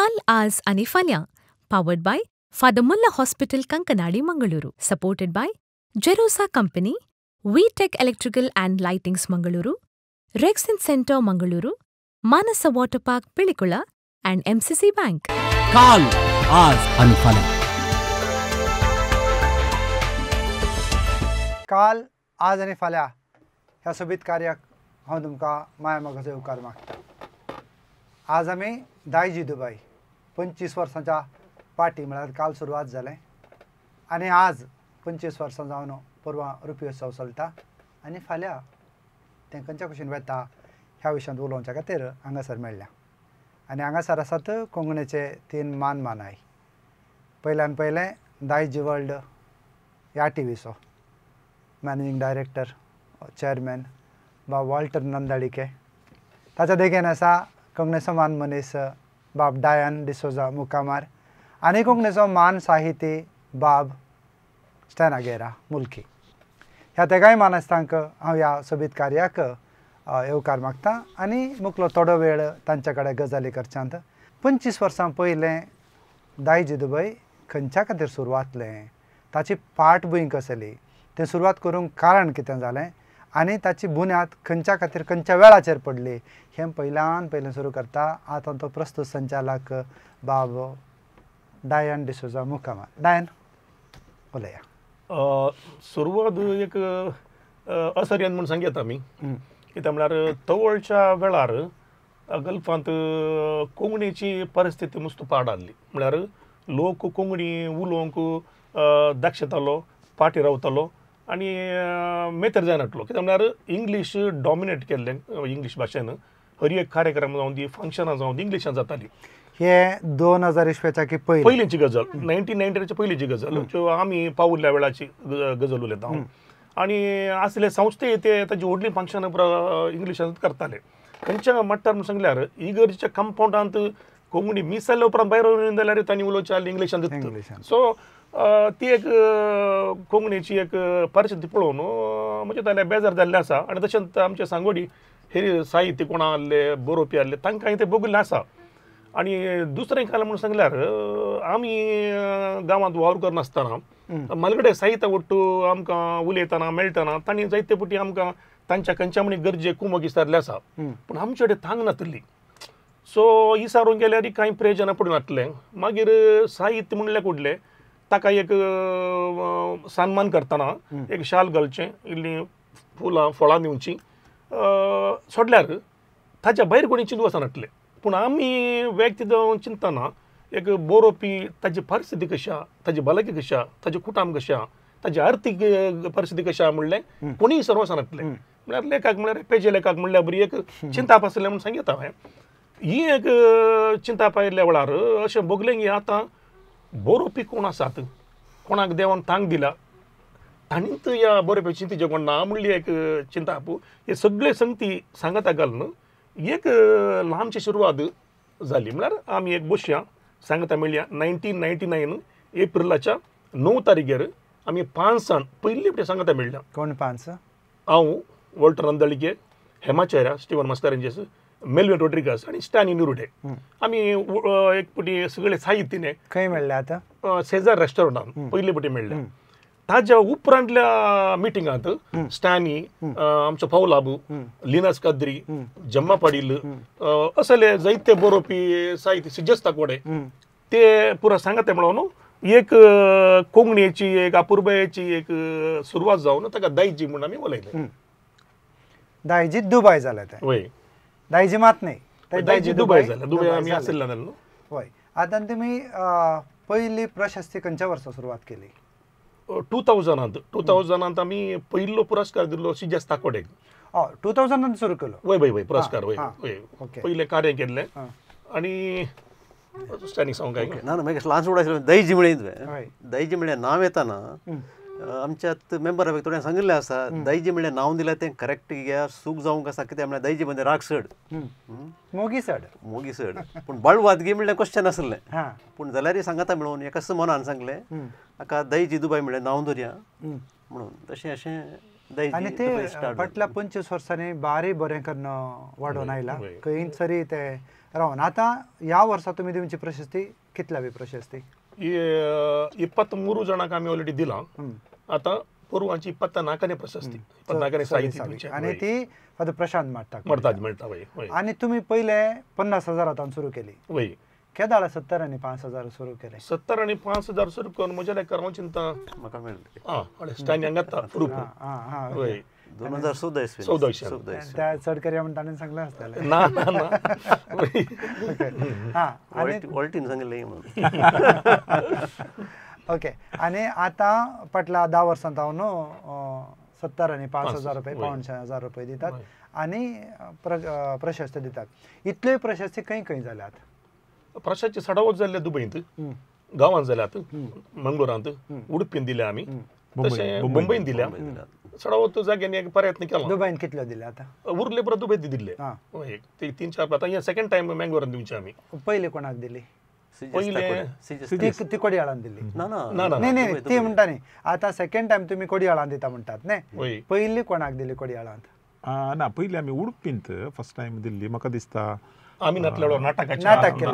काल, आज आनी फाल्यां, powered by Father Muller hospital, Kankanady, Mangaluru, supported by Jerosa company, V Tech electrical and lightings Mangaluru, Rexin centre Mangaluru, Manasa water park Pilikula and MCC bank. काल, आज आनी फाल्यां. काल, आज आनी फाल्यां ह्या सोबीत कार्याक हांव तुमकां माया मोगाचो येवकार मागता. आज आमी दायजी दुबाय 25 वर्सांच्या पाटी म्हळ्यार काल सुरवात जालें आनी आज 25 वर्सां जावन परवां रुपयोत्सव चलता आनी फाल्यां तें खंयच्या कुशीन वेता ह्या विशयांत उलोवच्या खातीर हांगासर मेळ्ळ्या. आनी हांगासर आसात कोंकणीचे 3 मान मानाय. पयल्यान पयलें दायजी वर्ल्ड ह्या टिवीचो मॅनेजींग डायरेक्टर चेअरमॅन बाब वॉल्टर नंदाडिके, ताच्या देगेन आसा कोंकणीचो मान मनीस बाब डायन डिसोजा मुकामार आनी कोंकणीचो मान साहिती बाब स्टॅन आगेरा मुल्की. ह्या तेगाय मानस्तांक हांव ह्या सोबीत कार्याक येवकार मागता आनी मुकलो थोडो वेळ तांच्या कडेन गजाली करच्यांत. 25 वर्सां पयलें दायजी दुबय खंयच्या खातीर सुरवातलें, ताची फाटभूंय कसली, तें सुरवात करूंक कारण कितें जालें आनी ताची बुन्याद खंयच्या खातीर खंयच्या वेळाचेर पडली हें पयल्यान पयलें सुरू करता. आतां तो प्रस्तुत संचालक बाब डायन डिसोजा मुकामा. डायन, उलया. सुरवात एक असर्यन म्हूण सांगता आमी. कित्याक म्हळ्यार तवळच्या वेळार गल्फांत कोंकणीची परिस्थिती मुस्त पाड आहली. म्हळ्यार लोक कोंकणी उलोवंक दाक्षेतालो, फाटीं रावतालो आनी मेतर जायनासलो. कित्याक म्हळ्यार इंग्लीश डॉमिनेट केल्लें, इंग्लीश भाशेन हर एक कार्यक्रम जावं दी, फंक्शनां जावं दी, इंग्लिशान जाताली. हे 2000 इसवेच्या की पयलींची गजल, 1990च्या पयलींची गजल, ज्यो आमी पावुल्ल्या वेळाची गजल उलयता हांव. आनी आसले संस्थे ते ताजी व्हडलीं फंक्शनां पुरा इंग्लिशान करताले. खंयच्या मट्टार म्हूण सांगल्यार इगर्जेच्या कंपावंडांत कोंकणी मीस जाल्या उपरांत भायर वचून जाल्यार तांणी उलोवचें आसलें इंग्लिशान. सो ती एक कोंकणीची एक परिस्थिती पळोवन म्हजें जाल्यार बेजार जाल्लें आसा. आनी तशेंच आमचे सांगोडी हे साहित्य कोणा आहले, बरोवपी आहले, तांकां तें भोगिल्लें आसा. आनी दुसरें काल म्हूण सांगल्यार आमी गांवांत वावर करनासतना मालगडे साहित्य ಒಟ್ಟು आमकां उलयतना मेळटना तांणी जायते फावटी आमकां तांच्या खंयच्या म्हणी गरजे कुमक विचारलें आसा, पूण आमचे कडेन तांक नातिल्ली. सो इसारून गेल्यार कांय प्रयोजन पडून नासलें. मागीर साहित्य म्हणल्यार कुडलें ताका एक सन्मान करतना एक शाल घालचें, इल्लीं फुलां फळां दिवचीं, सोडल्यार ताच्या भायर कोणी चिंतू वचनासलें. पूण आमी व्यक्ती जावन चिंतना एक बरोवपी ताजी परिस्थिती कशी आहा, ताजी भलायकी कशी आहा, ताजें कुटुंब कशें आहा, ताजी आर्थीक परिस्थिती कशी आहा म्हणलें कोणीय सर्व वचनासलें. म्हळ्यार लेखक म्हळ्यार पेजे लेखक म्हणल्यार बरी एक चिंताप आसलें म्हूण सांगता हांवें. ही एक चिंताप आयिल्ल्या वेळार अशें भोगलें की आतां बरोवपी कोण आसात, कोणाक देवान तांक दिला ताणीच ह्या बरोवप्याची चिंतीचें कोण ना म्हणली एक चिंताप. हे सगळे संगती सांगाता घालून एक ल्हानशी सुरवात जाली. म्हळ्यार आमी एक बसया सांगता मेळया 1999 एप्रिलाच्या 9 तारखेर आमी 5 जाण पयली फावटी सांगता मेळ्ळ्या. कोण 5? हांव, वॉल्टर नंदळिके, हेमाचार्या, स्टिवन मास्कारेंजीस, मेल्विन रोड्रिगस आनी स्टॅनी निरुडे. आमी एक फावटी सगळे साहित्यने खंय मेळ्ळे आतां? सेजार रेस्टॉरंटान पयले फावटी मेळ्ळे. ताज्या उपरांतल्या मिटिंगांत स्टॅनी, आमचो पावलाबू, लिनस काद्री, जम्मा पाडील असले जायते बरोवपी साहित्य सिजस ताकोडे ते पुरा सांगता म्हणून एक कोंकणीची एक अपुरबायेची एक सुरवात जावन ताका दायजी म्हणून आमी उलयले. दायजी दुबाय जालें तें. वय, दायजी मात न्ही, दायजी दुबाय जालें. दुबाय आमी आशिल्ले न्हू. वय. आतां तुमी पयली प्रशस्ती खंयच्या वर्सा सुरवात केली? 2000 2000 आमी पयलो पुरस्कार दिल्लो सिजस ताकोडेक. 2000 सुरू केलो? वय वय वय, पुरस्कार वय वय पयलें कार्य केल्लें. आनी स्टॅनी सांगूंक काय ना ना, मागीर ल्हान सुड आशिल्लें दायजी म्हळें तुवें. दायजी म्हळ्यार नांव येतना आमच्यात मेंबरा थोड्यांक सांगिल्लें आसा, दायजी म्हळ्यार नांव दिलें तें करेक्ट घ्या, सूख जावंक आसा. कित्याक म्हळ्यार दायजी म्हणजे राग चड, मोगी चड, मोगी चड. पूण बळवादगी म्हणल्यार क्वेश्चन आसलें. पूण जाल्यारय सांगता म्हणून एकाच मनान सांगलें हाका दायजी दुबाय म्हळ्यार नांव दवरया म्हणून. तशें अशें आनी ते फाटल्या 25 वर्सांनी बारी बरें करून वाडोवन आयला खंय सरी ते रावन. आतां ह्या वर्सा तुमी दिवची प्रशस्ती कितल्यावी प्रशस्ती? 23 जाणांक आमी ऑलरेडी दिलां. आतां पोरवांची 24 प्रशस्ती, 24 साहित्य आनी ती फादर प्रशांत माडटा मेळटा. आनी तुमी पयले 50,000 सुरू केली. वय केदाळा 70 आनी 5,000 सुरू केले. 70 आनी 5,000 सुरू करून म्हज्या लेखार हांव चिंता म्हाका मेळ्ळें. आं स्टॅन्ड हांगा प्रूफ. वय 2014 14 त्या चड करया म्हण ताणें सांगलें आसतलें. ना ना ना हां वॉल्टीन सांगलें म्हणून. ओके. आनी आतां फाटल्या 10 वर्सां जावन 70 आनी 5,000 रुपये 5,500 रुपये दितात आनी प्रशस्ती दितात. इतल्यो प्रशस्ती खंय खंय जाल्यात? प्रशासचे सडावत जाल्ले दुबयंत, गांवांत जाल्यात, मंगळुरांत, उडपीन दिल्या आमी, तशें मुंबयन दिल्या. सडावत जाग्यांनी एक प्रयत्न केला. दुबयन कितल्यो दिल्या आतां? उरले पुरो दुबयत दिल्ले 3-4. आतां हे सेकंड टायम मँगलोरान दिवचे आमी. पयले कोणाक दिली? पयले ती कोडयाळान दिली. ना ना न्ही न्ही ती म्हणटा न्ही, आतां सेकंड टायम तुमी कोडयाळान दिता म्हणटात न्ही, पयली कोणाक दिली कोडयाळांत? ना पयली आमी उडपींत फर्स्ट टायम दिल्ली म्हाका दिसता. आमी नातल्या नाटक केलें,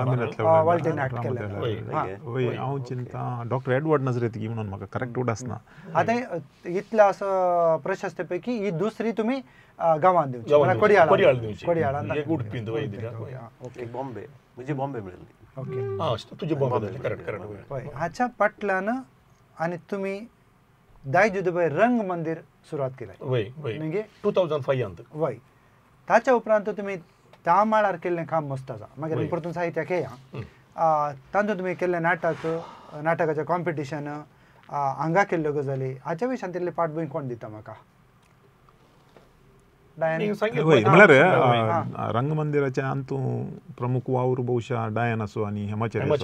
हांव चिंता डॉक्टर एडवर्ड नजरेत म्हणून म्हाका करेक्ट उडास ना. आतां इतल्या असो प्रशस्ती पैकी ही दुसरी तुमी गांवांत दिवची, कोडयाळान. कोडयाळान बॉम्बे, म्हणजे बॉम्बे मेळ्ळी. ओके तुजी बॉम्बे करेक्ट करेक्ट. हय हाच्या फाटल्यान आनी तुमी दायज दुबय रंग मंदिर सुरवात केलें. वय वय 2005. वय ताच्या उपरांत तुमी त्या माळार केल्लें काम मस्त आसा. मागीर परतून साहित्याक येया. तातूंत तुमी केल्लें नाटक, नाटकाचें कॉम्पिटिशन, हांगा केल्ल्यो गजाली, हाच्या विशयान तितली फाटभूंय कोण दिता म्हाका? म्हळ्यार रंगमंदिराच्या अंतू प्रमुख वावर बहुशा डायन असो आनी हेमाचार्य.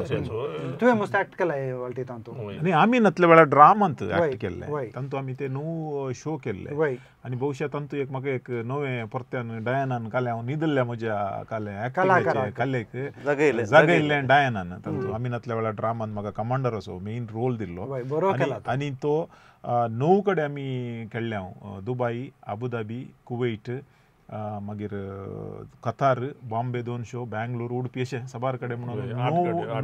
तुवें मस्त एक्ट केला वळटी तातूंत. आनी आमी नातल्या वेळार ड्रामांत एक्ट केल्ले, तातूंत आमी ते 9 शो केल्ले. आनी बहुशा तातूंत एक म्हाका एक नवें परत्यान डायनान कालें हांव न्हिदल्ल्या म्हज्या कालें एक्टिंगाचें कालेक जागयल्लें डायनान. तातूंत आमी नातल्या वेळार ड्रामान म्हाका कमांडर असो मेन रोल दिल्लो. आनी तो 9 कडेन आमी खेळ्ळे हांव, दुबाई, अबुधाबी, कुवेट, मागीर कतार, बॉम्बे 2 शो, बँगलोर, उडपी, अशें साबार कडेन म्हणून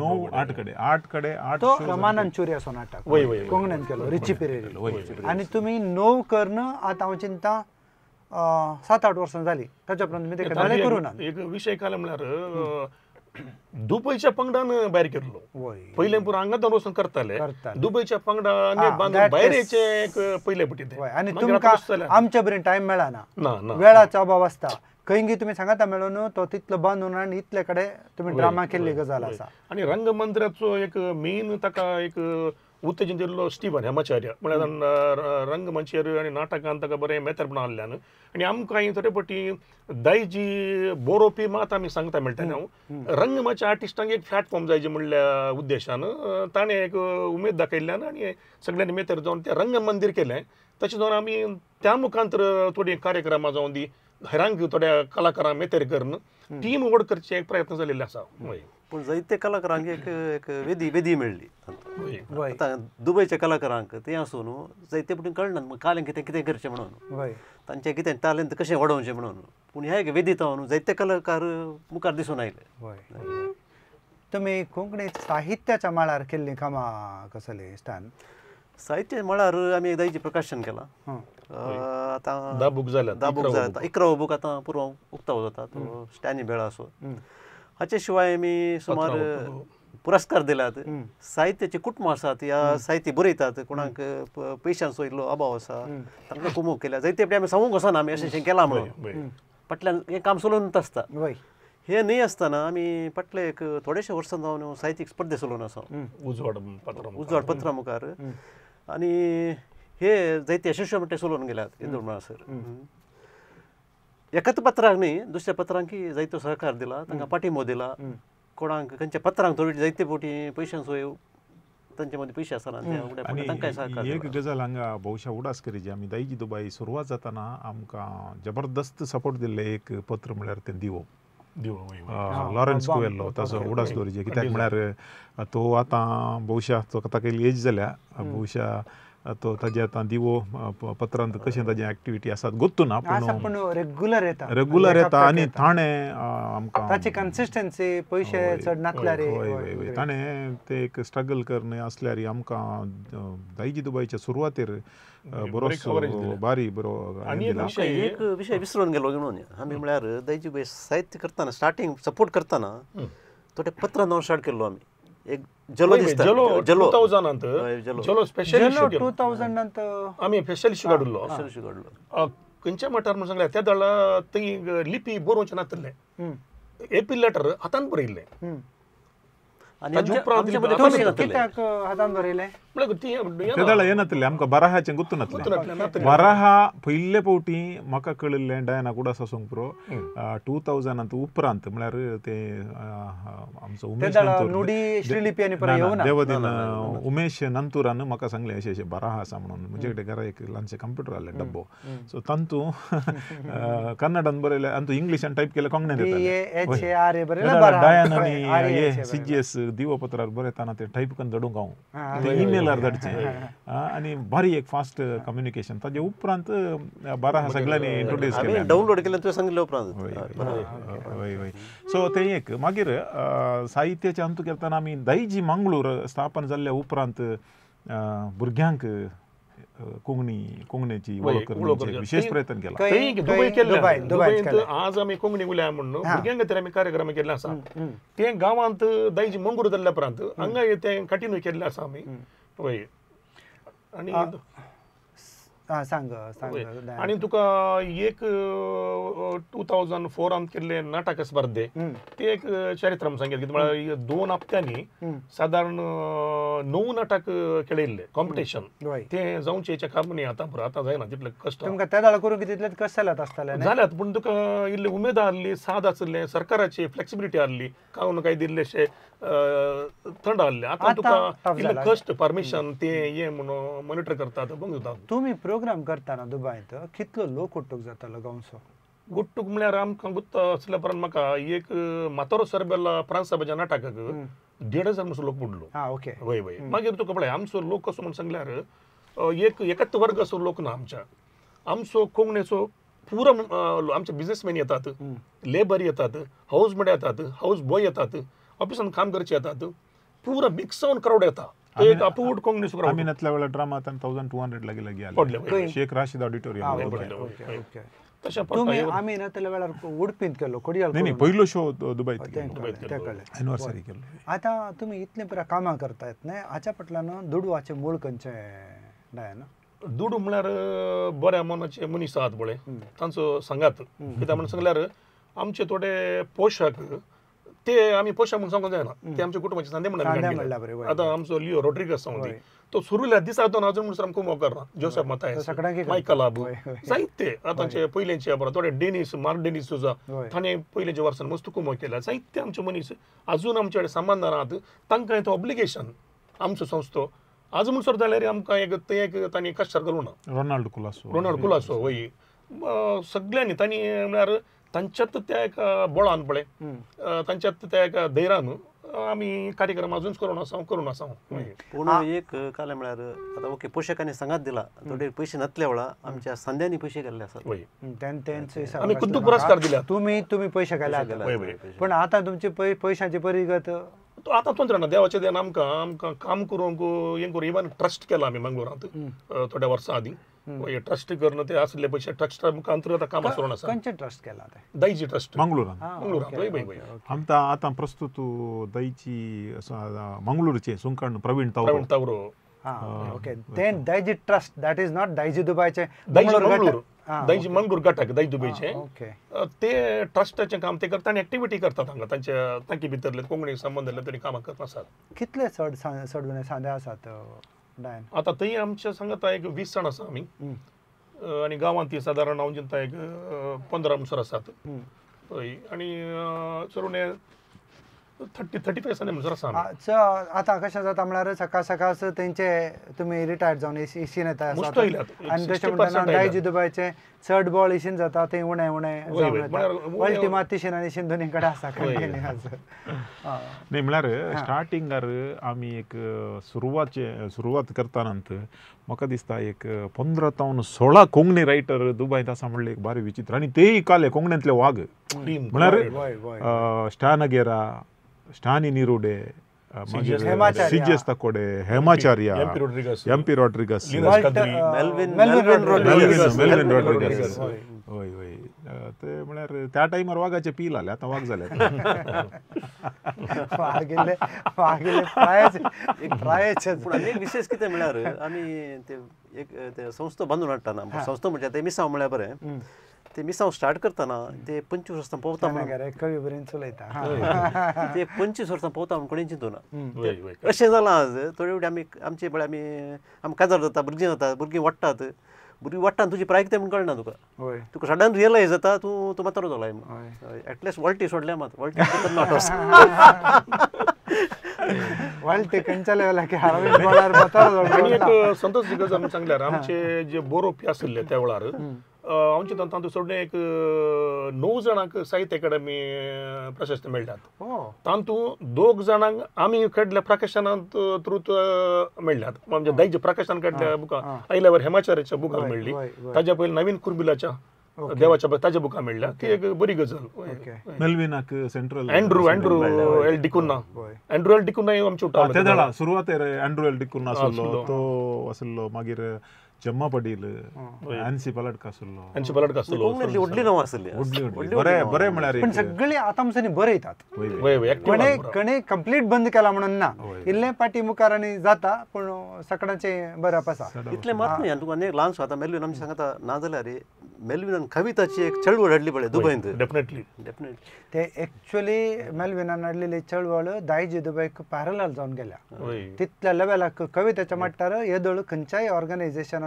9 8 कडेन 8 कडेन 8 तो रमानंद चुरी असो नाटक कोंकणीन केलो, रिची पिरेरी. आनी तुमी 9 करून आतां हांव चिंता 7-8 वर्सां जाली ताच्या उपरांत तुमी ते गजाली करूं ना. एक विशय काल म्हळ्यार दुबयच्या पंगडान भायर केल्लो. पयलें पुरो हांगा वचून करताले, दुबयच्या पंगडान बांदून भायर येचे एक पयले पटी. आनी तुमकां आमच्या बरें टायम मेळना, वेळाचो अभाव आसता. खंय तुमी सांगाता मेळून तो तितलो बांदून आनी इतले कडेन तुमी ड्रामा केल्ली गजाल आसा. आनी रंगमंदिराचो एक मेन ताका एक उत्तेजन दिल्लो स्टीवन हेमाचार्य म्हळ्यार रंगमंचेर आनी नाटकान ताका बरें मेतरपणां आहल्यान. आनी आमकां थोडे पटी दायजी बरोवपी मात आमी सांगता मेळटालें. हांव रंगमंच आर्टिस्टांक एक प्लॅटफॉर्म जाय जे म्हणल्या उद्देशान ताणें एक उमेद दाखयल्ल्यान आनी सगळ्यांनी मेतर जावन तें रंगमंदीर केलें. तशें जावन आमी त्या मुखांतर थोडीं कार्यक्रमां जावन दी हेरांक थोड्या कलाकारांक मेतेर करून टीम व्हड करचे एक प्रयत्न जाल्ले आसा. पूण जायते कलाकारांक एक एक वेदी वेदी मेळ्ळी. आतां दुबयच्या कलाकारांक तें आसूं न्हू जायते पटी कळना कालें कितें कितें करचें म्हणून, तांचें कितें टॅलेंट कशें वाडोवचें म्हणून. पूण ह्या एक वेदी जावन जायते कलाकार मुखार दिसून आयले. तुमी कोंकणी साहित्याच्या मळार केल्लीं कामां कसलीं इश्टान? साहित्य मळार आमी एकदां प्रकाशन केलां. आतां 10 बूक जाल्यात, 10 बूक जाल्यात, 11 बूक आतां पुरो उक्ताव जाता तो स्टॅनी बेळा असो. हाचे शिवाय आमी सुमार पुरस्कार दिल्यात. साहित्याचे कुटुंब आसात ह्या साहित्य बरयतात, कोणाक पयशांचो इल्लो अभाव आसा तांकां कुमोक केल्या. जायते फावटी आमी सांगूंक वचना आमी अशें अशें केलां म्हणून, फाटल्यान हें काम चलोवनूच आसता. हे न्हय आसतना आमी फाटले एक थोडेशे वर्सां जावन साहित्यीक स्पर्धे चलोवन आसा उजवाड पत्रा मुखार. आनी हे जायते यशस्वी म्हणटा चलोवन गेल्यात इंदूर म्हणसर. एकाच पत्रांक न्ही दुसऱ्या पत्रांकय जायतो सहकार दिला, तांकां पाठिंबो दिला. कोणाक खंयच्या पत्रांक थोडी जायते फावटी पयशांचो तांचे मदीं पयशे आसना तांकांय सहकार. एक गजाल हांगा बहुशा उडास करीची, आमी दायजी दुबाय सुरवात जातना आमकां जबरदस्त सपोर्ट दिल्लें एक पत्र म्हळ्यार तें दिवो लॉरन्स कुवेल्लो ताचो उडास दवरिचे. कित्याक म्हळ्यार तो आतां बहुशा तो ताका एज जाल्या, बहुशा तो ताजे आतां दिवो पत्रांत कशें ताजे एक्टिविटी आसात गोत्तू ना पूण रेगुलर येता, रेगुलर येता आनी ताणें आमकां ताची कन्सिस्टन्सी पयशे चड नासल्यार हय ताणें ते एक स्ट्रगल करून आसल्यार आमकां दायजी दुबायच्या सुरवातेर बरोचो बारी बरो. आनी एक विशय विसरून गेलो म्हणून आमी म्हळ्यार दायजी बाय साहित्य करतना स्टार्टींग सपोर्ट करतना थोडे पत्रां जावन स्टार्ट केल्लो आमी. एक जलो दिसता जलो 2000 जलो स्पेशल इश्यू 2000 आमी स्पेशल इश्यू काडलो. स्पेशल इश्यू काडलो खंयच्या मठार म्हणून सांगल्या त्या दळा थंय लिपी बरोवचें नातलें, एपी लेटर हातान बरयल्लें. कित्याक हातान बरयलें येनातलें आमकां बराहाचें गुत्तू नातलें. बराहा पयले फावटी म्हाका कळिल्लें डायना कुडास आसूंक पुरो 2000 उपरांत म्हळ्यार ते आमचो उमेश देवदीन उमेश नंतुरान म्हाका सांगलें अशें अशें बराहा आसा म्हणून. म्हजे कडेन घरा एक ल्हानशें कंप्युटर आहलें डब्बो, सो तातूं कन्नडान बरयलें आनी तूं इंग्लिशान टायप केलें कोंकणीन येतालें. डायन आनी सीजीएस दिवो पत्रार बरयतना ते टायप करून धाडूंक हांव ते ईमेलार धाडचें आनी बारी एक फास्ट कम्युनिकेशन. ताजे उपरांत बारा सगळ्यांनी इंट्रोड्यूस केलें, डावनलोड केलें तुवें सांगलें उपरांत. हय हय सो तें एक. मागीर साहित्याचें अंतू करतना आमी दायजी मंगळूर स्थापन जाल्ल्या उपरांत भुरग्यांक कोंकणी कोंकणीची वळख करपाचो विशेष प्रयत्न केला. दुबय केल्ले दुबयंत आज आमी कोंकणी उलया म्हणून भुरग्यांक खातीर आमी कार्यक्रम केल्ले आसा. ते गांवांत दायजी मंगळूर जाल्ल्या उपरांत हांगा ते कंटिन्यू केल्ले आसा आमी. हय आनी सांग सांग. आनी तुका एक 2004 केल्ले नाटक स्पर्धे ते एक चरित्र सांगेल की म्हळ्यार 2 हप्त्यांनी सादारण 9 नाटक खेळयल्ले कॉम्पिटिशन. ते जावचे काम न्ही आतां पुरो, आतां जायना तितले कश्ट. तुमकां त्या वेळार करूंक तितलेच कश्ट जाल्यात आसतले जाल्यात, पूण तुका इल्ली उमेद आहली, साद आसले, सरकाराची फ्लेक्सिबिलिटी आहली, कावन काय दिल्लेशे थंड आहले. आतां तुका इल्ले कश्ट परमिशन ते हे म्हणून मॉनिटर करतात बघ. तुमी प्रोग्राम करताना दुबयंत कितलो लोक उट्टूक जातालो गांवचो? गुट्टूक म्हळ्यार आमकां गुत्त आसल्या उपरांत म्हाका एक मातोरो सरबेला प्रांसाबाच्या नाटकाक 1500 म्हणसो लोक पडलो. ओके. वय वय. मागीर तुका पळय आमचो लोक कसो म्हण सांगल्यार एक एकच वर्ग असो लोक ना आमच्या. आमचो कोंकणीचो पुरो आमचे बिजनेसमॅन येतात, लेबर येतात, हाऊस मेड येतात, हाऊस बॉय येतात, ऑफिसान काम करचे येतात, पुरो मिक्स जावन क्रावड येता. एक अपूट कोंकणी सुक्राव. आमी नातल्या वेळार ड्रामा 1200 लागी लागी आले शेख राशीद ऑडिटोरियम. तशें तुमी आमी नातल्या वेळार उडपींत केलो कोडियाल. न्ही पयलो शो दुबयत केलो, एनिवर्सरी केलो. आतां तुमी इतलें पुरा कामां करतात न्ही, हाच्या फाटल्यान दुडवाचें मूळ खंयचें डायना? दुडू म्हळ्यार बऱ्या मनाचे मनीस आहात पळय तांचो सांगात. कित्याक म्हणून सांगल्यार आमचे थोडे पोशक ते आमी पोशक म्हणून सांगूंक जायना, ते आमच्या कुटुंबाचे सांदे म्हणून. आतां आमचो लिओ रोड्रिगस सांगू तो सुरुल्या दिसा दोन अजून म्हणसर आमकां मोग करना. जोसेफ मतायस, मायकल आबू, जायते आतांचे पयलींचे बरो थोडे डेनीस मार्क डेनीस सुजा ताणें पयलींच्या वर्सान मस्त कुमो केला. जायते आमचे मनीस अजून आमचे कडेन संबंदान आहात, तांकां तो ऑब्लिगेशन आमचो संस्थो आज म्हणसर जाल्यार आमकां एक ते एक तांणी कश्टार घालूं ना. रोनाल्ड कुलासो, रोनाल्ड कुलासो वय सगळ्यांनी तांणी म्हळ्यार तांच्यात त्या एका बळान पळय तांच्यात त्या एका धैर्यान आमी कार्यक्रम अजून करून आसा करून आसा. पूण एक कालें म्हळ्यार आतां ओके पोशकांनी सांगात दिला, थोडे पयशे नातल्या वेळा आमच्या सांद्यांनी पयशे गेल्ले आसात. आमी खुद्द पुरस्कार दिल्या, तुमी तुमी पयशे घाले, पूण आतां तुमची पयशांची परिगत आतां तंत्र ना. देवाचें देन आमकां आमकां काम करूंक हें करूंक इवन ट्रस्ट केला आमी मंगळुरांत थोड्या वर्सां आदीं. ट्रस्ट करून ते आसले पयशे ट्रस्ट मुखार आतां कामां सुरू आसा. खंयचें ट्रस्ट केला तें? दायजी ट्रस्ट मंगळुरांत. मंगळुरांत वय वय वय. आमकां आतां प्रस्तुत दायजी मंगळूरचे सुंकण प्रवीण तावरो. प्रवीण तावरो. हां ओके. तें Daiji trust, that is not Daiji दुबायचें, दायजी Mangalore, दायजी Mangalore गटाक दायजी दुबयचें ते ट्रस्टाचें काम ते करता आनी एक्टिविटी करतात हांगा तांच्या तांकी भितरले कोंकणी संबंद तरी कामां करता आसात. कितले चड चड सांदे आसात डायन? आतां थंय आमच्या सांगता एक 20 जाण आसा आमी आनी गांवांत ती सादारण हांव चिंता एक 15 म्हणसर आसात. हय. आनी चडून 30-35 दिसांनी म्हणसर आसा आमी. आतां कशें जाता म्हळ्यार सकाळ सकाळ तेंचे तुमी रिटायर्ड जावन इशीन येता आनी तशें म्हणटना दायजी दुबायचें चड बळ इशीन जाता तें उणें उणें वल्टी मात तिशीन आनी इशीन दोनी कडेन आसा कंटिन्यूअस. न्ही म्हळ्यार स्टार्टिंगार आमी एक सुरवात करतना म्हाका दिसता एक 15 तावन 16 कोंकणी रायटर दुबायत आसा म्हणलें एक बारी विचित्र आनी तेय काले कोंकणींतले वाग म्हळ्यार स्टॅन अगेरा, स्टानी निरुडे, CGS ताकोडे, हेमाचार्य, MP Rodrigues, Melvin Rodrigues. हय हय ते म्हळ्यार त्या टायमार वागाचे पील आले, आतां वाग जाले. पूण आनी एक विशेश कितें म्हळ्यार आमी ते एक ते संस्था बांदून हाडटना, संस्था म्हणजे ते मिसांव म्हळ्यार बरें, ते मिसांव स्टार्ट करतना ते 25 वर्सां पोवता म्हणून कवी बरें चलयता, ते 25 वर्सां पोवता म्हणून कोणें चिंतूना. अशें जालां आज थोडे फावटी आमी आमचे पळय आमी आमी काजार जाता, भुरगीं जाता, भुरगीं वाडटात, भुरगीं वाडटा तुजी प्राय कितें म्हूण कळना तुका, तुका सडन रियलायज जाता तूं तूं म्हातारो जाला म्हणून. एटलिस्ट वॉल्टी सोडल्या मात, वॉल्टी not वॉल्टी खंयच्या लेवलाक म्हातारो. एक संतोष गजाल आमी सांगल्यार आमचे जे बरोवपी आशिल्ले त्या वेळार आमचे तातूंत सोडून एक 9 जाणांक साहित्य अकादमी प्रशस्ती मेळ्ळ्यात. तातूंत 2 जाणांक आमी काडल्या प्रकाशनांत थ्रू मेळ्ळ्यात. म्हणजे दायज प्रकाशन काडल्या बुकां आयल्यावर हेमाचार्याच्या बुकां मेळ्ळी, ताज्या पयलीं नवीन कुर्बिलाच्या देवाच्या ताज्या बुकां मेळ्ळ्या. ती एक बरी गजाल. मेल्विनाक central Andrew Andrew L D'Cunha, Andrew L D'Cunha आमचे उठावले सुरवातेर. एंड्रू एल डिकुन्हा आसलो तो आसलो, मागीर जम्मा पडील, एनसी पलटका आसलो, एनसी पलटका आसलो. व्हडली नांवां आसली, बरें बरें म्हळ्यार पण सगळी आतां आमच्यानी बरयतात, कणे कंप्लीट बंद केला म्हणून ना, इल्लें पाटी मुखार आनी जाता पूण सगळ्यांचें बरप आसा इतलें मात न्ही. आनी तुका आनी एक ल्हानसो आतां मेल्विन आमचें सांगता ना जाल्यार मेल्विनान कविताची एक चळवळ हाडली पळय दुबयंत. डेफिनेटली डेफिनेटली ते एक्चुअली मेल्विनान हाडलेली चळवळ दायजी दुबयक पॅरलल जावन गेल्या. तितल्या लेवलाक कवितेच्या मट्टार येदोळ खंयच्याय ऑर्गनायझेशनान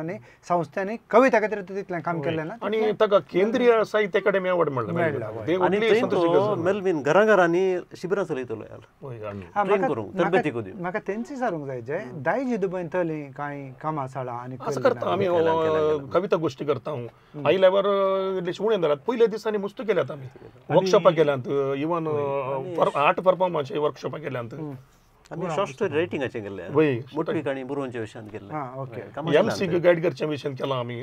संस्थांनी कविता खातीर तितलें काम केलें ना. आनी ताका केंद्रीय साहित्य अकादमी अवॉर्ड मेळ्ळो. आनी थंय तो मेल्विन घराघरांनी शिबिरां चलयतलो. म्हाका तेंच विचारूंक जाय जे दायजी दुबयंतली कांय कामां साळां आनी असं करता आमी कविता गोश्टी करता. आयल्यावर उणें जाल्यात पयल्या दिसांनी मस्त केल्यात आमी वर्कशॉपां केल्यात, इवन आर्ट परफॉर्मन्स वर्कशॉपां केल्यात आमी. शॉर्ट स्टोरी रायटिंगाचें केल्लें, मोटी काणी बरोवच्या विशयांत केल्लें, एमसी गायड करच्या विशयांत केलां आमी,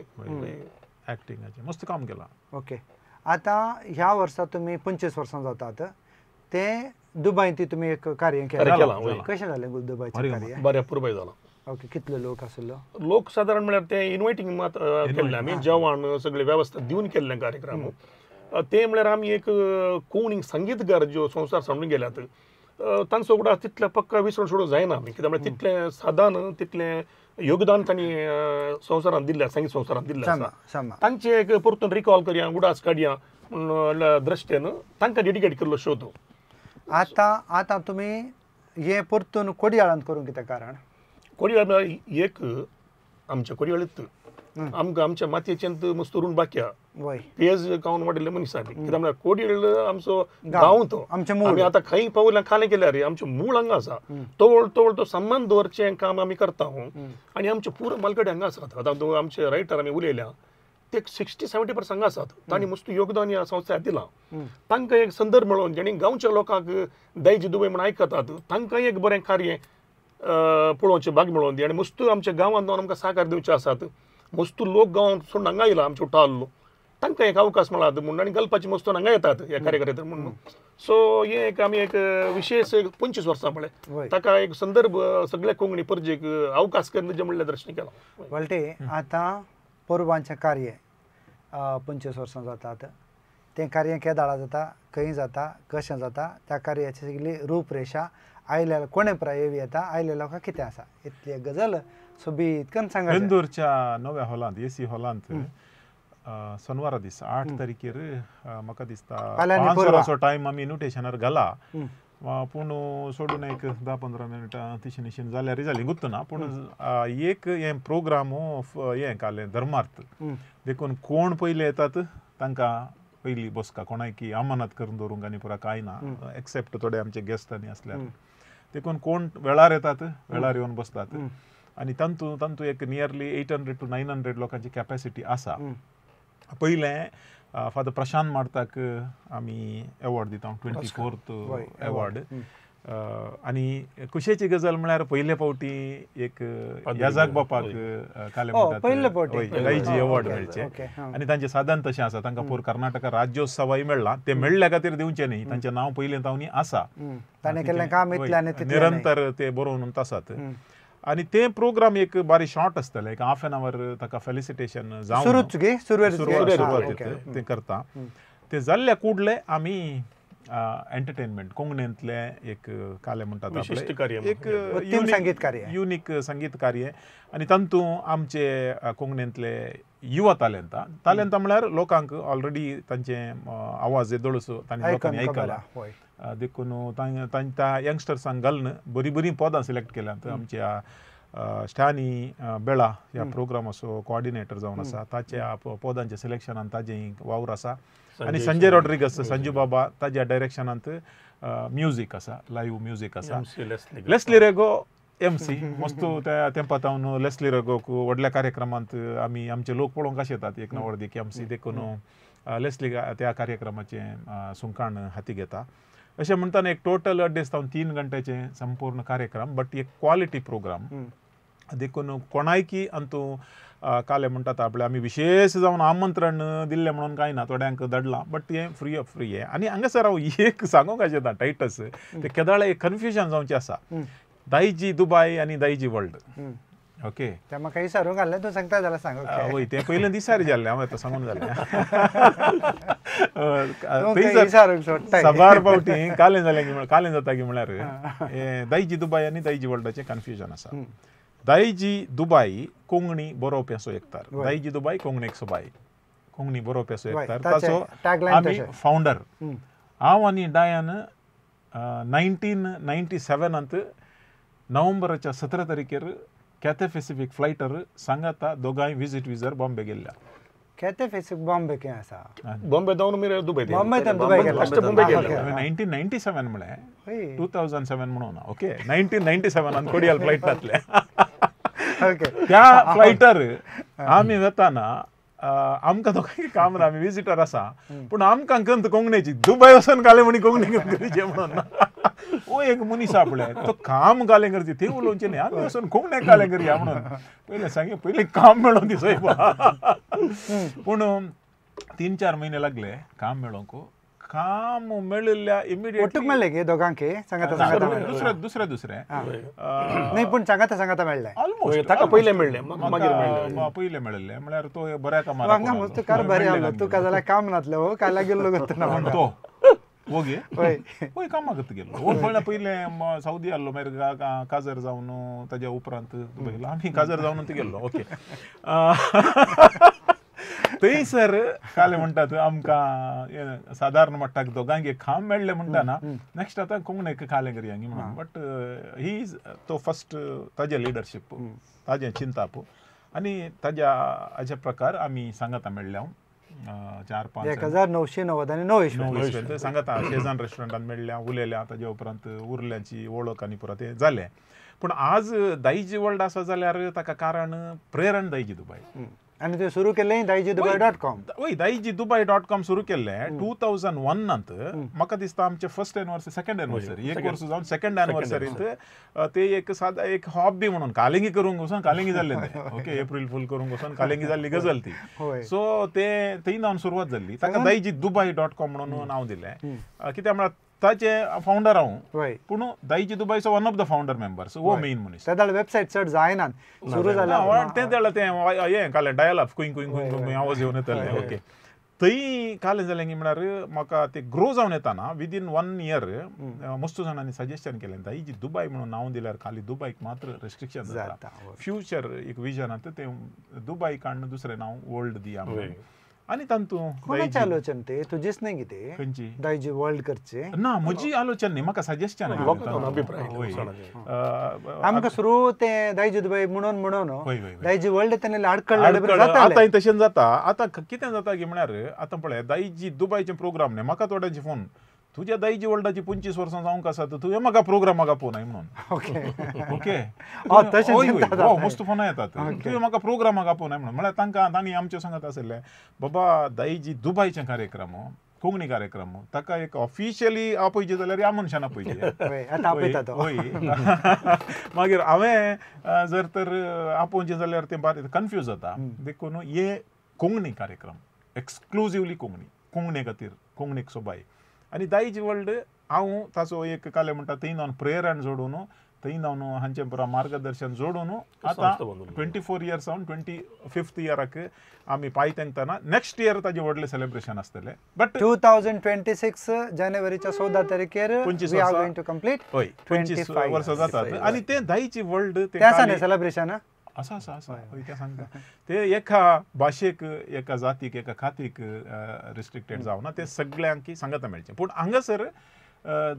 एक्टिंगाचें मस्त काम केलां. ओके, आतां ह्या वर्सा तुमी 25 वर्सां जातात तें दुबयंत तुमी एक कार्य केलां, कशें जालें दुबयचें कार्य? बरें पुरबाय जालां. ओके, कितले लोक आसलो? लोक सादारण म्हळ्यार ते इन्वायटींग मात केल्लें आमी, जेवण सगळी वेवस्था दिवन केल्लें कार्यक्रम. ते म्हळ्यार आमी एक कोंकणी संगीतकार ज्यो संवसार सांडून गेल्यात तांचो उगडास तितले पक्का विसरून सोडूंक जायना आमी, कित्याक म्हळ्यार तितलें सादान तितलें योगदान तांणी संवसारांत दिल्लें, संगीत संवसारांत दिल्लें आसा. तांचें एक परतून रिकॉल करया, उगडास काडया म्हूण दृश्टेन तांकां डेडिकेट केल्लो शो तो. आतां आतां तुमी हें परतून कोडयाळांत करूंक कितें कारण? कोडयाळ एक आमच्या कोडयाळीत आमकां आमच्या मातयेचें मस्त उरून बाकी आहा, पेज खावन वाडिल्ले मनीस आमी. कित्याक म्हळ्यार कोडयाळ आमचो गांव तो, आमी आतां खंय पावल्या खालें केल्यार आमचें मूळ हांगा आसा. तवळ तवळ तो सम्मान दवरचें काम आमी करता आनी आमचे पुरो मालगडे हांगा आसात. आतां आमचे रायटर आमी उलयल्या ते 60-70% हांगा आसात, तांणी मस्त योगदान ह्या संस्थाक दिलां. तांकां एक संदर्भ मेळोवन जेणी गांवच्या लोकांक दायजी दुबय म्हूण आयकतात तांकां एक बरें कार्य पळोवचें भाग मेळोवन दी. आनी मस्त आमच्या गांवांत आमकां साकार दिवचे आसात. मस्त लोक गांवांत सोडून हांगा आयला आमचे उठालो, तांकां एक अवकाश मेळात म्हणून आनी गल्पाची मस्त हांगा येतात ह्या कार्यकर्ते म्हणून. सो हें एक आमी एक विशेश 25 वर्सां पळय ताका एक संदर्भ सगळ्या कोंकणी परजेक अवकाश करून दिवचें म्हणल्या दृश्टीन केला. वळटे आतां परबांचें कार्य 25 वर्सां जातात, तें कार्य केदाळा जाता, खंय जाता, कशें जाता, त्या कार्याची सगळी रूपरेशा आयल्या कोणे प्राय येवी येता, आयल्या लोकांक कितें आसा इतली गजाल सोबीत करून सांगा. बेंदूरच्या नव्या हॉलांत, एसी हॉलांत सोनवारा दीस 8 तारखेर म्हाका दिसता 5 वरांचो टायम आमी इन्विटेशनार घाला, पूण सोडून एक 10-15 मिनटां तिशीन इशीन जाल्यार जाली गुत्त ना. पूण एक हें प्रोग्राम हें कालें धर्मार्थ, देखून कोण पयले येतात तांकां पयली बसका कोणायकी अमानत करून दवरूंक आनी पुरा कांय ना एक्सेप्ट थोडे आमचे गेस्ट आनी आसल्यार देखून कोण वेळार येतात वेळार येवन बसतात आनी तांतू तांतू एक नियरली 800 to 900 लोकांची कॅपॅसिटी आसा. पयलें फादर प्रशांत मार्ताक आमी एवॉर्ड दिता 24th award. आनी खुशेची गजाल म्हळ्यार पयले फावटी एक याजाक बापाक काले म्हणटात दायजी एवॉर्ड मेळचे आनी तांचे साधन तशें आसा. तांकां पूर कर्नाटका राज्योत्सवाय मेळ्ळा ते मेळ्ळ्या खातीर दिवचें न्ही, तांचें नांव पयलें तावनी आसा, निरंतर ते बरोवन आसात. आनी ते प्रोग्राम एक बारी शॉर्ट आसतले, एक हाफ एन our ताका फेलिसिटेशन जावन सुरवात ते करता. ते जाल्ल्या कुडले आमी एंटरटेनमेंट कोंकणींतले एक काले म्हणटात एक युनीक संगीत कार्य आनी तातूंत आमचे कोंकणींतले युवा तालेंतां तालेंतां म्हळ्यार लोकांक ऑलरेडी तांचे आवाज येदोळसो तांणी लोकांनी आयकला देखून तांच्या यंगस्टर्सांक घालून बरीं बरीं पदां सिलेक्ट केल्यांत. आमच्या स्टॅनी बेळा ह्या प्रोग्रामाचो कोऑर्डिनेटर जावन आसा, ताच्या पदांच्या सिलेक्शनान ताजें वावर आसा. आनी संजय रॉड्रिगस संजू बाबा ताज्या डायरेक्शनांत म्युजीक आसा, लायव्ह म्युजीक आसा. लेस्ली रेगो MC मस्त त्या तेंपा तावन लेस्ली रेगोक व्हडल्या कार्यक्रमांत आमी आमचे लोक पळोवंक कशें येतात एक नवर्दीक MC देखून लेस्ली त्या कार्यक्रमाचें सुंकाण हाती घेता. अशें म्हणटाना एक टोटल 2.5 तावन 3 घंट्याचें संपूर्ण कार्यक्रम बट एक क्वॉलिटी प्रोग्राम देखून कोणायकी अंतू काले म्हणटात आपले आमी विशेष जावन आमंत्रण दिल्लें म्हणून कांय ना, थोड्यांक धाडलां बट हें फ्री ऑफ फ्री हें. आनी हांगासर हांव एक सांगूंक येता टायटस ते केदाळ एक कन्फ्युजन जावचें आसा, दायजी दुबाय आनी दायजी वर्ल्ड. ओके ते म्हाका विचारूंक घाल्लें तूं सांगता जाल्यार सांग. वय तें पयलें दिसार जाल्लें हांव आतां सांगून जालें. साबार फावटी कालें जालें कालें जाता की म्हळ्यार दायजी दुबाय आनी दायजी वर्ल्डाचें कन्फ्युजन आसा. दायजी दुबाय कोंकणी बरोवप्याचो एकतार, दायजी दुबाय कोंकणीक सोबाय कोंकणी बरोवप्याचो एकतार, ताचो आमी फावंडर. हांव आनी डायन 1997 नोव्हेंबराच्या 17 तारखेर कॅथे पॅसिफिक फ्लायटर सांगाता दोगांय विजीट विजर बॉम्बे गेल्ल्या. कॅथे पॅसिफिक बॉम्बे खंय आसा? बॉम्बे जावन मागीर दुबय. बॉम्बे तावन दुबय गेला. मुंबय गेला 1997 म्हळें 2007 म्हणून ना. ओके 1997 कोडियल फ्लायट जातले. त्या फ्लायटर आमी वताना आमकां दोगांय काम ना, आमी विजिटर आसा पूण आमकां कंत कोंकणीची दुबय वचून घाले म्हणी कोंकणी करची म्हणून ना. ओ एक मनीस आपले तो काम घालें करची ते उलोवचें न्ही, आमी वचून कोंकणीक घालें करया म्हणून पयलें सांगे पयलें काम मेळोन दिसय. पूण 3-4 म्हयने लागले काम मेळोंक. काम मेळिल्ल्या इमिडिएट मेळ्ळें गे दोगांक सांगाता सांगाता दुसरे दुसरे दुसरे न्ही पूण सांगाता सांगाता मेळ्ळें ऑलमोस्ट. ताका पयलें मेळ्ळें मागीर मेळ्ळें पयलें मेळिल्लें म्हळ्यार तो बऱ्या कामार हांगा मस्त कार बरें आसलो तुका जाल्यार काम नासलें हो काय गेल्लो गो तो ओगे वय कामाक गेल्लो. ओ म्हळ्यार पयलें सावदी आसलो मागीर काजर जावन ताज्या उपरांत दुबय आमी काजर जावन गेल्लो. ओके थंयसर काले म्हणटात आमकां सादारण मट्टाक दोगांक एक खाम मेळ्ळें म्हणटा ना नेक्स्ट आतां कोंकणीक खालें करया म्हणून. बट he is तो फर्स्ट ताजें लिडरशीप ताजें चिंताप आनी ताज्या हाज्या प्रकार आमी सांगाता मेळ्ळ्या 4-5 1999 सांगाता शेजान रेस्टॉरंटान मेळ्ळ्या उलयल्या ताज्या उपरांत उरल्यांची वळख आनी पुरा तें जालें. पूण आज दायजी वर्ल्ड आसा जाल्यार ताका कारण प्रेरण दायजी दुबाय. आनी ते सुरू केल्लें दायजी दुबाय .com. वय दायजी दुबाय .com सुरू केल्लें 2001 म्हाका दिसता आमचे फर्स्ट एनिवर्सरी सेकंड एनिवर्सरी एक वर्स जावन सेकंड एनिवर्सरींत ते एक सादा एक हॉबी म्हणून कालिंगी करूंक वचून कालिंगी जाल्लें तें. ओके एप्रील फूल करूंक वचून कालिंगी जाल्ली गजाल ती. सो ते थंय नावन सुरवात जाल्ली. ताका दायजी दुबाय .com म्हणून नांव दिलें कित्याक म्हळ्यार ताचे फावंडर हांव पूण दायजी दुबायचो one of the founder members हो मेन मनीस. तेदाळ वेबसायट चड जायना सुरू जाल्या तें तेळा तें हें कालें डायल अप कुंय कुंय कुंय कुंय आवाज येवन येतालें. ओके थंय कालें जालें की म्हळ्यार म्हाका ते ग्रो जावन येताना विदीन 1 इयर मस्त जाणांनी सजेशन केलें दायजी दुबाय म्हणून नांव दिल्यार खाली दुबायक मात्र रेस्ट्रिक्शन जाता फ्युचर एक विजनांत तें दुबाय काडून दुसरें नांव वर्ल्ड दिया म्हणून. आनी तांतू कोणाचें आलोचन ते तुजीच न्ही कितें खंयची दायजी वर्ल्ड करचें ना म्हजी आलोचन न्ही म्हाका सजेशन आमकां सुरू तें दायजी दुबाय म्हणून म्हणून दायजी वर्ल्ड तेन्ना आडकळ आतां तशें जाता. आतां कितें जाता की म्हळ्यार आतां पळय दायजी दुबायचे प्रोग्राम न्ही म्हाका थोड्यांचे फोन तुज्या दायजी वर्ल्डाची 25 वर्सां जावंक आसा तुवें म्हाका प्रोग्राम म्हाका पोवनाय म्हणून ओके ओके मस्त फोनां येतात तुवें म्हाका प्रोग्राम म्हाका पोवनाय म्हणून म्हळ्यार तांकां तांणी आमच्यो सांगत आशिल्लें बाबा दायजी दुबायचे कार्यक्रम कोंकणी कार्यक्रम ताका एक ऑफिशियली आपयचे जाल्यार ह्या मनशान आपयचे हय. मागीर हांवें जर तर आपोवचें जाल्यार तें बारीक कन्फ्यूज जाता. देखून हे कोंकणी कार्यक्रम एक्सक्लुजिवली कोंकणी कोंकणे खातीर कोंकणीक सोबाय. आनी दायज वर्ल्ड हांव ताचो एक काले म्हणटा थंय जावन प्रेरण जोडून थंय जावन हांचें पुरा मार्गदर्शन जोडून आतां 24 इयर्स जावन 25th इयराक आमी पांय तेंकतना नेक्स्ट इयर ताजें व्हडलें सेलिब्रेशन आसतलें. बट 2026 जानेवारीच्या 14 तारखेर we are going to complete हय 25 वर्सां जातात. आनी तें दायजी वर्ल्ड तें सेलिब्रेशन आसा आसा आसा हय तें सांगता ते एका भाशेक एका जातीक एका खातीक रिस्ट्रिक्टेड जावना ते सगळ्यांक सांगता मेळचें. पूण हांगासर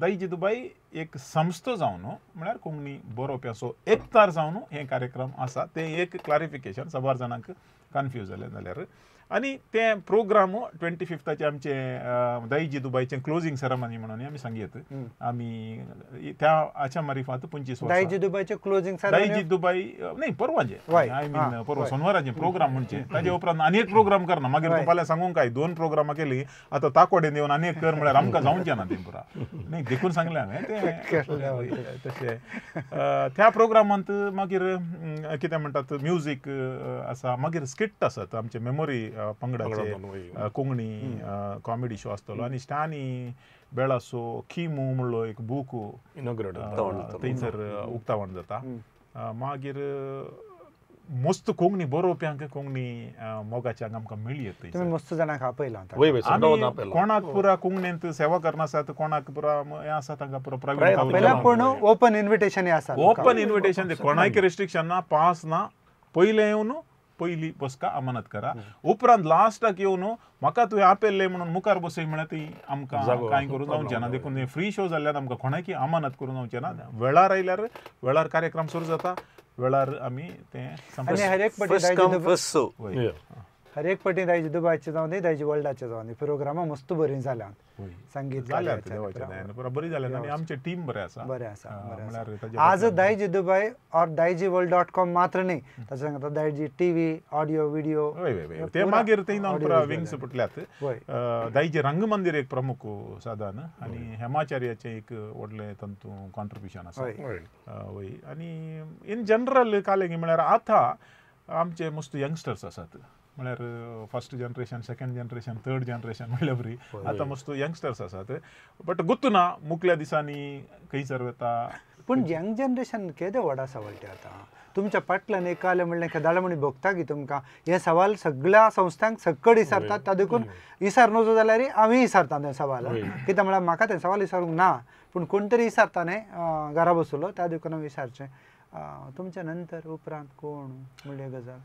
दायजी दुबाय एक संस्था जावन म्हळ्यार कोंकणी बरोवप्यांचो एकतार जावन हे कार्यक्रम आसा तें एक क्लारिफिकेशन साबार जाणांक कन्फ्यूज जालें जाल्यार. आनी तें प्रोग्राम 25 आमचे दायजी दुबायचें क्लोजींग सेरेमनी म्हणून आमी सांगयत आमी त्या हाच्या मारिफात 25 वर्सां दायजी दुबायचें क्लोजींग दायजी दुबाय न्ही परवाचें I mean परवा सोनवाराचें प्रोग्राम म्हणचें ताजे उपरांत आनी एक प्रोग्राम करना मागीर तूं फाल्यां सांगूंक काय 2 प्रोग्रामां केली आतां ताकोडेन येवन आनी एक कर म्हळ्यार आमकां जावचें ना तें पुरा न्ही देखून सांगलें हांवें तें तशें. त्या प्रोग्रामांत मागीर कितें म्हणटात म्युजीक आसा मागीर स्किट आसात आमचे मेमोरी पंगडाचे कोंकणी कॉमेडी शो आसतलो. आनी स्टानी बेळासो खिमू म्हणलो एक बूक थंयसर उक्तावण जाता. मागीर मस्त कोंकणी बरोवप्यांक कोंकणी मोगाच्यांक आमकां मेळयत मस्त जाणांक आपयलां कोणाक पुरा कोंकणींत सेवा करना आसात कोणाक पुरा हें आसा तांकां पुरा प्रवीण. पूण ओपन इन्विटेशन आसा ओपन इन्विटेशन कोणाक रिस्ट्रिक्शन ना पास ना पयलें येवन पयली बसका अमानत करा उपरांत लास्टाक येवन म्हाका तुवें आपयल्लें म्हणून मुखार बसय म्हळ्यार ती आमकां कांय करूं जावचें ना. देखून फ्री शो जाल्ल्यान आमकां कोणाकी अमानत करूं जावचें ना. वेळार आयल्यार वेळार कार्यक्रम सुरू जाता वेळार आमी तें हर एक पटी दायजी दुबायचे जावं दी दायजी वर्ल्डाचे जावं दी प्रोग्रामां मस्त बरीं जाल्यांत संगीत जाल्यात देवाच्या दयान पुरा बरी जाल्यात आनी आमचें टीम बरें आसा बरें आसा. आज दायजी दुबाय ऑर दायजी वर्ल्ड .com मात्र न्ही ताचे सांगता दायजी टीव्ही ऑडियो व्हिडिओ हय ते मागीर थंय जावन पुरा विंग्स फुटल्यात. दायजी रंगमंदीर एक प्रमुख साधन आनी हेमाचार्याचें एक व्हडलें तातूंत कॉन्ट्रिब्युशन आसा हय. आनी इन जनरल कालें म्हळ्यार आतां आमचे मस्त यंगस्टर्स आसात म्हळ्यार first generation second generation third generation म्हणल्यार बरी आतां मस्त यंगस्टर्स आसात. बट गुत्तू ना मुखल्या दिसांनी खंयसर वता. पूण यंग जनरेशन केदें व्हड आसा वळटे आतां तुमच्या फाटल्यान एक आलें म्हणलें खेदाळ म्हणी भोगता की तुमकां हें सवाल सगळ्या संस्थांक सकट विचारतात ता देखून विचार नजो जाल्यार हांवें विचारता तें सवाल कित्याक म्हळ्यार म्हाका तें सवाल विचारूंक ना पूण कोण तरी विचारता न्ही घरा बसलो त्या देखून हांवें विचारचें तुमच्या नंतर उपरांत कोण म्हणलें गजाल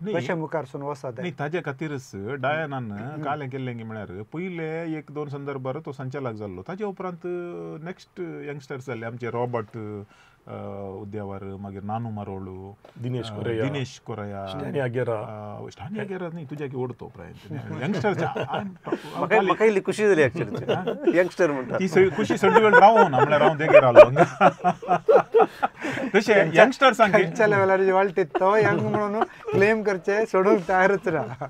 कशें मुखार वचत न्ही. ताजे खातीरच डायनान कालें केल्लें की म्हळ्यार पयले 1-2 संदर्भार तो संचालक जाल्लो ताजे उपरांत नेक्स्ट यंगस्टर्स जाल्ले आमचे रॉबर्ट उद्यावर मागीर नानू मारोळू दिनेश कोरया स्टॅनी अगेरा न्ही तुज्या की ओडतो प्रायंत यंगस्टर्स म्हाका इल्ली खुशी जाली एक्चुअली यंगस्टर म्हणटा ती खुशी सगळी वेळ रावना म्हळ्यार हांव देगेर रावलो तशें यंगस्टर्सांक खंयच्या लेवलार वाळटीत तो यंग म्हणून क्लेम करचे सोडूंक तयारच ना.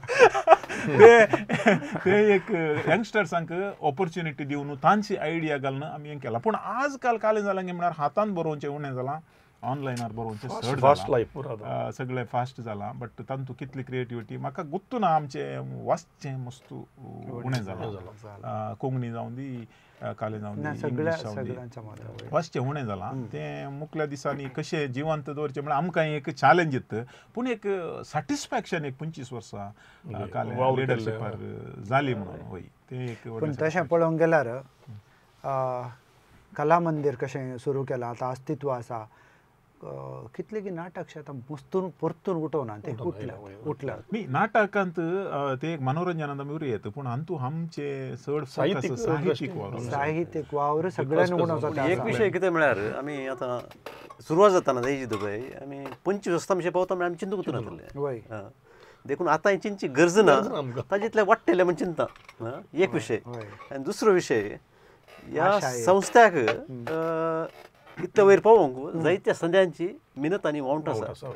ते एक यंगस्टर्सांक ऑपॉर्च्युनिटी दिवन तांची आयडिया घालून आमी हें केलां. पूण आज काल कालें जालां की म्हळ्यार हातान बरोवचें उणें जालां ऑनलायनार बरोवचें चड जालां सगळें फास्ट जालां. बट तातूंत कितली क्रिएटिविटी म्हाका गुत्तू ना आमचें वाचचें मस्त उणें जालां कोंकणी जावं दी कालें जावं दी इंग्लीश जावं दी वाचचें उणें जालां. तें मुखल्या दिसांनी कशें जिवंत दवरचें म्हळ्यार आमकां एक चॅलेंज येता पूण एक सॅटिस्फॅक्शन एक 25 वर्सां कालें लिडरशिपार जाली म्हणून हय तें एक. पूण तशें पळोवंक गेल्यार कला मंदीर कशें सुरू केलां आतां अस्तित्व आसा कितले की नाटक आतां मस्तून परतून उठोवना ते उठला न्ही. नाटकांत ते एक मनोरंजनांत आमी उरयत पूण हातूंत आमचे चड साहित्यीक साहित्यीक वावर सगळ्यांनी उणो जाता. एक विशय कितें म्हळ्यार आमी आतां सुरवात जाताना दायजी दुबय आमी 25 वर्सां आमचे पावता म्हळ्यार आमी चिंतूंक नासले, देखून आतां चिंतची गरज ना, ताजे वाडटलें म्हण चिंता एक विशय. आनी दुसरो विशय ह्या संस्थ्याक इतले वयर पावोवंक जायत्या संद्यांची मिनत आनी वावंट आसा,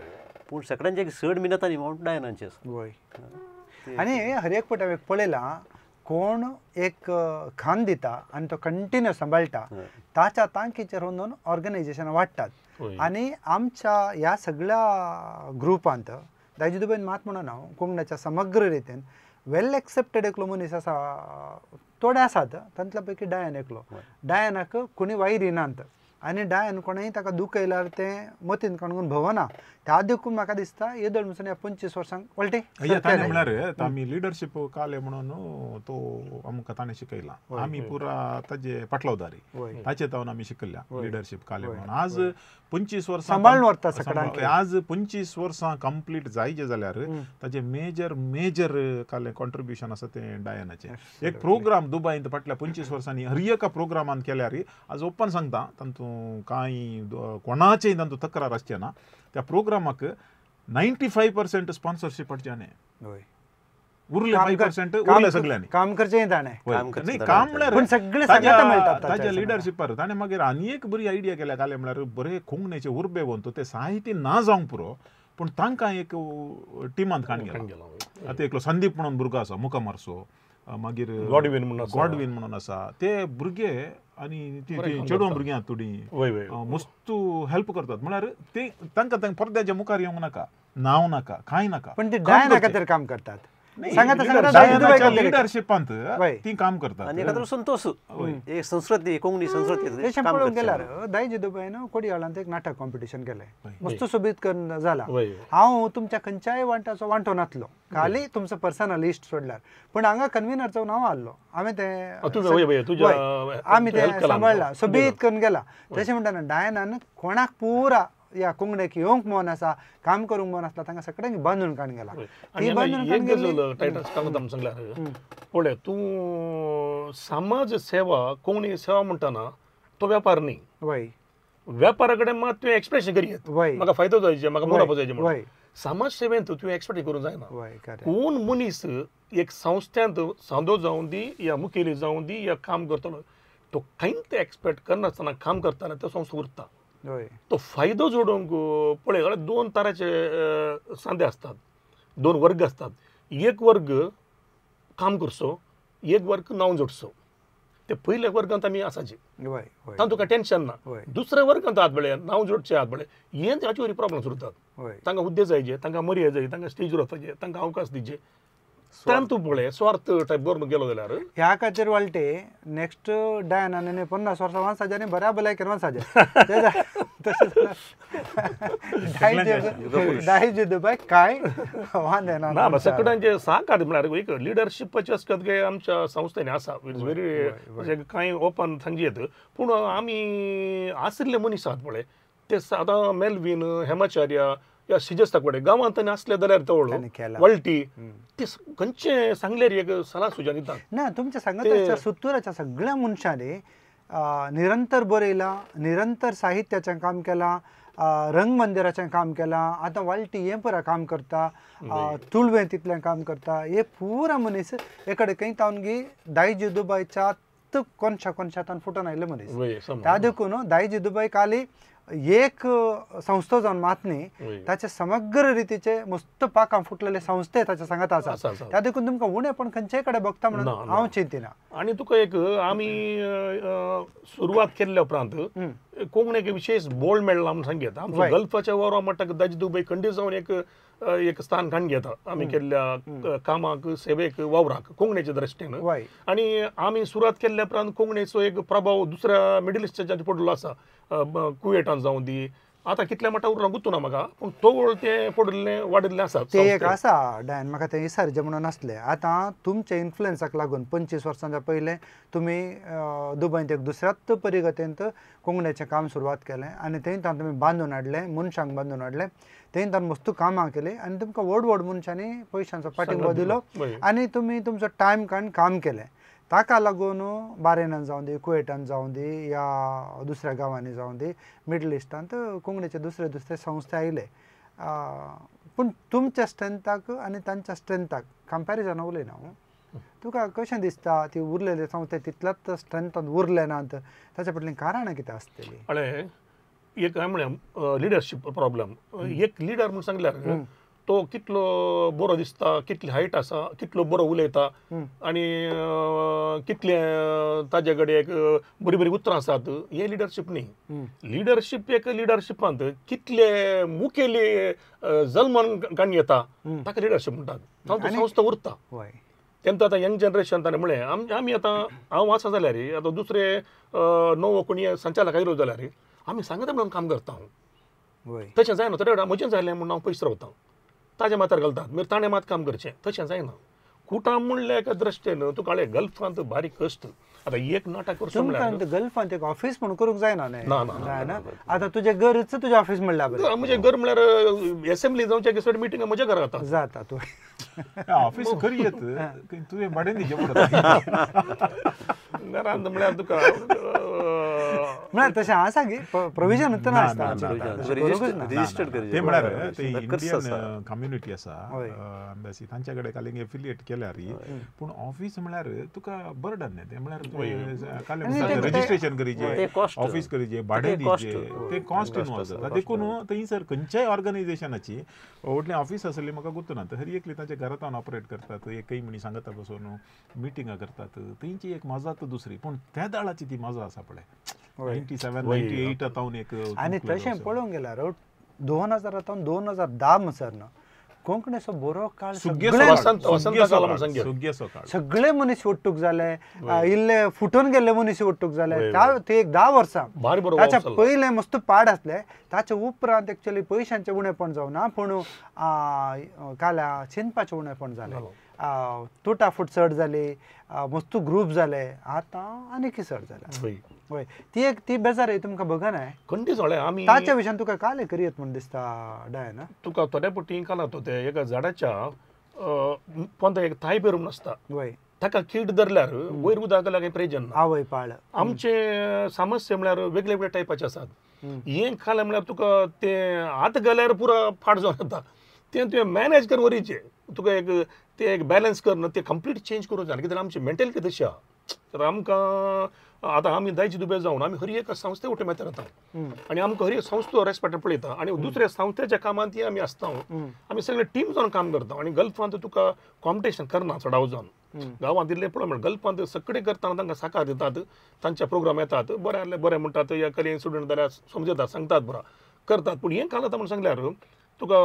पूण सगळ्यांचे चड मिनत आनी वावंट डायनांची आसा. वय आनी हर एक पट हांवें पळयलां कोण एक खान दिता आनी तो कंटिन्यू सांबाळटा ताच्या तांकीचेर वचून ऑर्गनायजेशनां वाडटात. आनी आमच्या ह्या सगळ्या ग्रुपांत दायजी दुबयन मात म्हणून हांव कोंकण्याच्या समग्र रितीन वेल एक्सेप्टेड एकलो मनीस आसा, थोडे आसात तांतल्या पैकी डायन एकलो. डायनाक कोणी वायरी नात आनी डायन कोणेंय ताका दुखयल्यार तें मतीन काडून भोवना, त्या देखून म्हाका दिसता येदोळ म्हणून ह्या 25 वर्सांक वळटे ताणें म्हळ्यार आमी लिडरशीप काले म्हणून तो आमकां ताणें शिकयला, आमी पुरा ताजे पाटलावदारी ताचे तावन आमी शिकल्या लिडरशीप काले म्हणून. आज 25 वर्सां सांबाळून व्हरता सगळ्यांक, आज 25 वर्सां कंप्लीट जायचे जाल्यार ताजे मेजर मेजर काले कॉन्ट्रिब्युशन आसा तें डायनाचें. एक प्रोग्राम दुबायंत फाटल्या 25 वर्सांनी हर एका प्रोग्रामान केल्यार आज ओपन सांगता तातूंत कांय कोणाचेय तातूंत तक्रार आसचें ना. त्या प्रोग्रामाक 95% स्पॉन्सरशीप हाडचें, उरले 5% उरले सगळ्यांनी काम करचें ताणें. न्ही काम म्हळ्यार सगळें मेळटा ताच्या लिडरशिपार. ताणें मागीर आनी एक बरी आयडिया केल्या काले म्हळ्यार बरे कोंकणीचे उर्बे वंत ते साहित्य ना जावंक पुरो पूण तांकां एक टिमांत काण गेला. आतां एकलो संदीप म्हणून भुरगो आसा मुखामारसो, मागीर गॉडविन म्हणून आसा, ते भुरगे आनी ती चेडवां भुरगीं आहात थोडीं मस्तू हेल्प करतात. म्हळ्यार ते तांकां तांकां पडद्याच्या मुखार येवंक नाका, नांव नाका, कांय नाका, पण ते डायना खातीर काम करतात. लिडरशिपांत ती काम करतात आनी एखादो संतोष एक संस्कृती कोंकणी संस्कृती तशें पळोवंक गेल्यार दायजी दुबयन कोडियाळांत एक नाटक कॉम्पिटिशन केलें, मस्त सोबीत करून जाला. हांव तुमच्या खंयच्याय वांट्याचो वांटो नासलो, खाली तुमचो पर्सनल इश्ट सोडल्यार, पूण हांगा कन्विनर जावन हांव आहलो, हांवें तें आमी तें सांबाळ्ळां सोबीत करून गेला. तशें म्हणटना डायनान कोणाक पुरा ह्या कोंकणीक येवंक मन आसा, काम करूंक मन आसता तांकां सगळ्यांक बांदून काडून गेला. ती बांदून एक गजाल टायटस कामत सांगल्यार पळय तूं समाज सेवा कोंकणी सेवा म्हणटाना तो व्यापार न्ही, वय व्यापारा कडेन मात तुवें एक्सप्रेशन करी, म्हाका फायदो जायचे, म्हाका मुनाफो जायचे म्हणून. समाज सेवेंत तुवें एक्सपेक्ट करूंक जायना. कोण मनीस एक संस्थेंत सांदो जावं दी या मुखेली जावं दी या काम करतलो तो कांयच एक्सपेक्ट करनासतना काम करतना तो संस्था उरता. तो फायदो जोडूंक पळय जाल्यार दोन तराचे सांदे आसतात, दोन वर्ग आसतात. एक वर्ग काम करचो, एक वर्ग नांव जोडचो. ते पयल्या वर्गांत आमी आसाचे, तातूंत तुका टेन्शन ना. दुसऱ्या वर्गांत हात बळे नांव जोडचे हात बळे हें हाचे वरी प्रॉब्लम्स उरतात. तांकां हुद्दे जायचे, तांकां मर्याद जाय, तांकां स्टेजीर वचपाचें, तांकां अवकाश दिवचे. तातूंत पळय स्वार्थ टायप बरोवन गेलो जाल्यार ह्या खातीर वाळटे नेक्स्ट डायनान 50 वर्सां वांसाजे आनी बऱ्या भलायकेन वांसाजे. तशें दायजी दुबाय काय वांदे ना. ना सगळ्यांचे सहकार म्हळ्यार एक लिडरशिपाची आसकत काय आमच्या संस्थेनी आसा, it's very कांय ओपन सांगची येत. पूण आमी आशिल्ले मनीस आहात पळय ते आतां मेलवीन हेमाचार्य या सिजस्ता कडेन गांवांत आनी आसले जाल्यार तवळ वळटी ते खंयचे सांगल्यार एक सलाह सुचन दितात ना. तुमच्या सांगत सुत्तुराच्या सगळ्या मनशांनी निरंतर बरयलां, निरंतर साहित्याचें काम केलां, रंगमंदिराचें काम केलां, आतां वाळटी हें पुरा काम करता, तुळवें तितलें काम करता. हे पुरा मनीस एकडे खंय तावन गी दायजी दुबायच्या कोनशा कोनशांतान फुटून आयिल्ले मनीस. त्या देखून दायजी दुबाय खाली एक संस्था जावन मात न्ही, ताचे समग्र रितीचे मस्त पाकां फुटलेले संस्थे ताच्या सांगात आसा. त्या देखून तुमकां उणेपण खंयच्याय कडेन बघता म्हणून हांव चिंतिना. आनी तुका एक आमी सुरवात केल्ल्या उपरांत कोंकणीक विशेष बोळ मेळ्ळा म्हूण सांगता. आमचो गल्फाच्या वावरा म्हणटा दायजी दुबय खंडीत जावन एक एक स्थान काडून घेता आमी केल्ल्या कामाक, सेवेक, वावराक कोंकणीच्या दृश्टीन. आनी आमी सुरवात केल्ल्या उपरांत कोंकणीचो एक प्रभाव दुसऱ्या मिडल इस्टाच्या पडलो आसा, कुवेटान जावं दी, आतां कितल्या मटा उरलां गुत्तू ना म्हाका पूण तोवळ तें पडिल्लें वाडिल्लें आसा ते एक आसा डायन म्हाका तें विसारचें म्हणून आसलें. आतां तुमच्या इन्फ्लुएन्साक लागून 25 वर्सांच्या पयलें तुमी दुबयंत एक दुसऱ्याच परिगतेंत कोंकणीचें काम सुरवात केलें आनी थंय तुमी बांदून हाडलें, मनशांक बांदून हाडलें, थंय तांकां मस्तू कामां केलीं आनी तुमकां व्हड व्हड मनशांनी पयशांचो पाठिंबो दिलो आनी तुमी तुमचो टायम काडून काम केलें. ताका लागून बारेनान जावं दी, कुवेटान जावं दी, या दुसऱ्या गांवांनी जावं दी, मिडल इस्टांत कोंकणीचे दुसरे दुसरे संस्था आयले. पूण तुमच्या स्ट्रेंथाक आनी तांच्या स्ट्रेंथाक कंपॅरिजन उलयना हांव, तुका कशें दिसता ती उरलेले संस्था तितल्याच स्ट्रेंथान उरले नात, ताच्या फाटलीं कारणां कितें आसतलीं? अळे एक हांवें म्हणलें लिडरशीप प्रॉब्लम. एक लिडर म्हूण सांगल्यार तो कितलो बरो दिसता, कितली हायट आसा, कितलो बरो उलयता आनी कितले ताजे कडेन एक बरी बरी उतरां आसात, हें लिडरशीप न्ही. लिडरशीप एक लिडरशिपांत कितले मुखेली जल्मान काडून येता ताका लिडरशीप म्हणटात. तांचो संस्था उरता. तेंका आतां यंग जनरेशन ताणें म्हणलें आमी आतां हांव आसा जाल्यार आतां दुसरे नवो कोणी संचालक आयलो जाल्यार आमी सांगता म्हणून काम करता हांव, तशें जायना. थोडे वेळार म्हजें जालें म्हणून हांव पयस रावता, ताजे माथ्यार घालतात, मागीर ताणें मात काम करचें, तशें जायना. कुटां म्हणल्या एका दृश्टेन तुका कळ्ळें गल्फांत बारीक कश्ट. आतां एक नाटक करचो म्हणल्यार गल्फांत एक ऑफिस म्हणून करूंक जायना न्ही. आतां तुजें घरच तुजें ऑफिस म्हणल्यार म्हजें घर म्हणल्यार एसेंब्ली जावच्या की मिटींग म्हज्या घरा जाता जाता. तूं ऑफिस खरी येत तुवें भाडें दिवचें पडटा घरांत म्हणल्यार तुका म्हळ्यार तशें आसा की प्रोविजन रजिस्टर्ड ते म्हळ्यार ते इंडियन कम्युनिटी आसा एम्बेसी तांच्या कडेन काल एफिलिएट केल्यार, पूण ऑफिस म्हळ्यार तुका बर्डन न्ही. तें म्हळ्यार तुवें रजिस्ट्रेशन करीचे, ऑफिस करीचे, भाडें दिवचें, ते कॉस्ट इनवॉल्व जाता. देखून थंयसर खंयच्याय ऑर्गनायझेशनाची व्हडलें ऑफिस आसली म्हाका गुत्त ना, हर एकली तांच्या घरांत ऑपरेट करतात, एकय म्हणी सांगता बसून मिटिंगां करतात, थंयची एक मजा तर दुसरी. पूण त्या दाळाची ती मजा आसा पळय 97 98 तावन एक. आनी तशें पळोवंक गेल्यार 2000 2010 म्हणसर ना कोंकणीचो बरो काळ, सगळे मनीस ಒಟ್ಟುಗ್ जाले, इल्ले फुटून गेल्ले मनीस ಒಟ್ಟುಗ್ जाले. ते एक 10 वर्सां ताच्या पयलें मस्त पाड आसले, ताच्या उपरांत एक्चुअली पयशांचें उणेपण जावना पूण काल्या चिंतपाचें उणेपण जालें, तुटाफूट चड जाली, मस्त ग्रूप जाले, आतां आनीक चड जाले. वय ती एक ती बेजार तुमकां बघना खंडी जाले आमी ताच्या विशयान तुका काल करयत म्हूण दिसता डायना. तुका थोड्या पुटी काल ते एका झाडाच्या पोंदा एक थाय पेरूं नासता, वय ताका कीड धरल्यार वयर उदक घाल्यार कांय प्रयोजन ना. आवय पाळ आमचे समस्या म्हळ्यार वेगळे वेगळे टायपाचे आसात. हें खालें म्हळ्यार तुका तें हात घाल्यार पुरा फाट जावन येता, तें तुवें मॅनेज करून व्हरीचें, तुका एक तें एक बॅलन्स करून तें कंप्लीट चेंज करूंक जायना, कित्याक आमची मेंटेलिटी तशी आहा. तर आमकां आतां आमी दायज दुबे जावन आमी हर एका संस्थे वटेन मेळटा रावता आनी आमकां हर एक संस्थो रेस्पेक्ट पळयता आनी दुसऱ्या संस्थेच्या कामांत ती आमी आसता, आमी सगळे टीम जावन काम करता. आनी गल्फांत तुका कॉम्पिटिशन करना चडाव जावन, गांवांत इल्लें पळोवंक मेळटा. गल्फांत सगळे करतना तांकां साकार दितात, तांचे प्रोग्राम येतात, बरें आहले बरें म्हणटात, या कलेन स्टुडंट जाल्यार समजतात सांगतात बरो करतात. पूण हें काल आतां म्हूण सांगल्यार तुका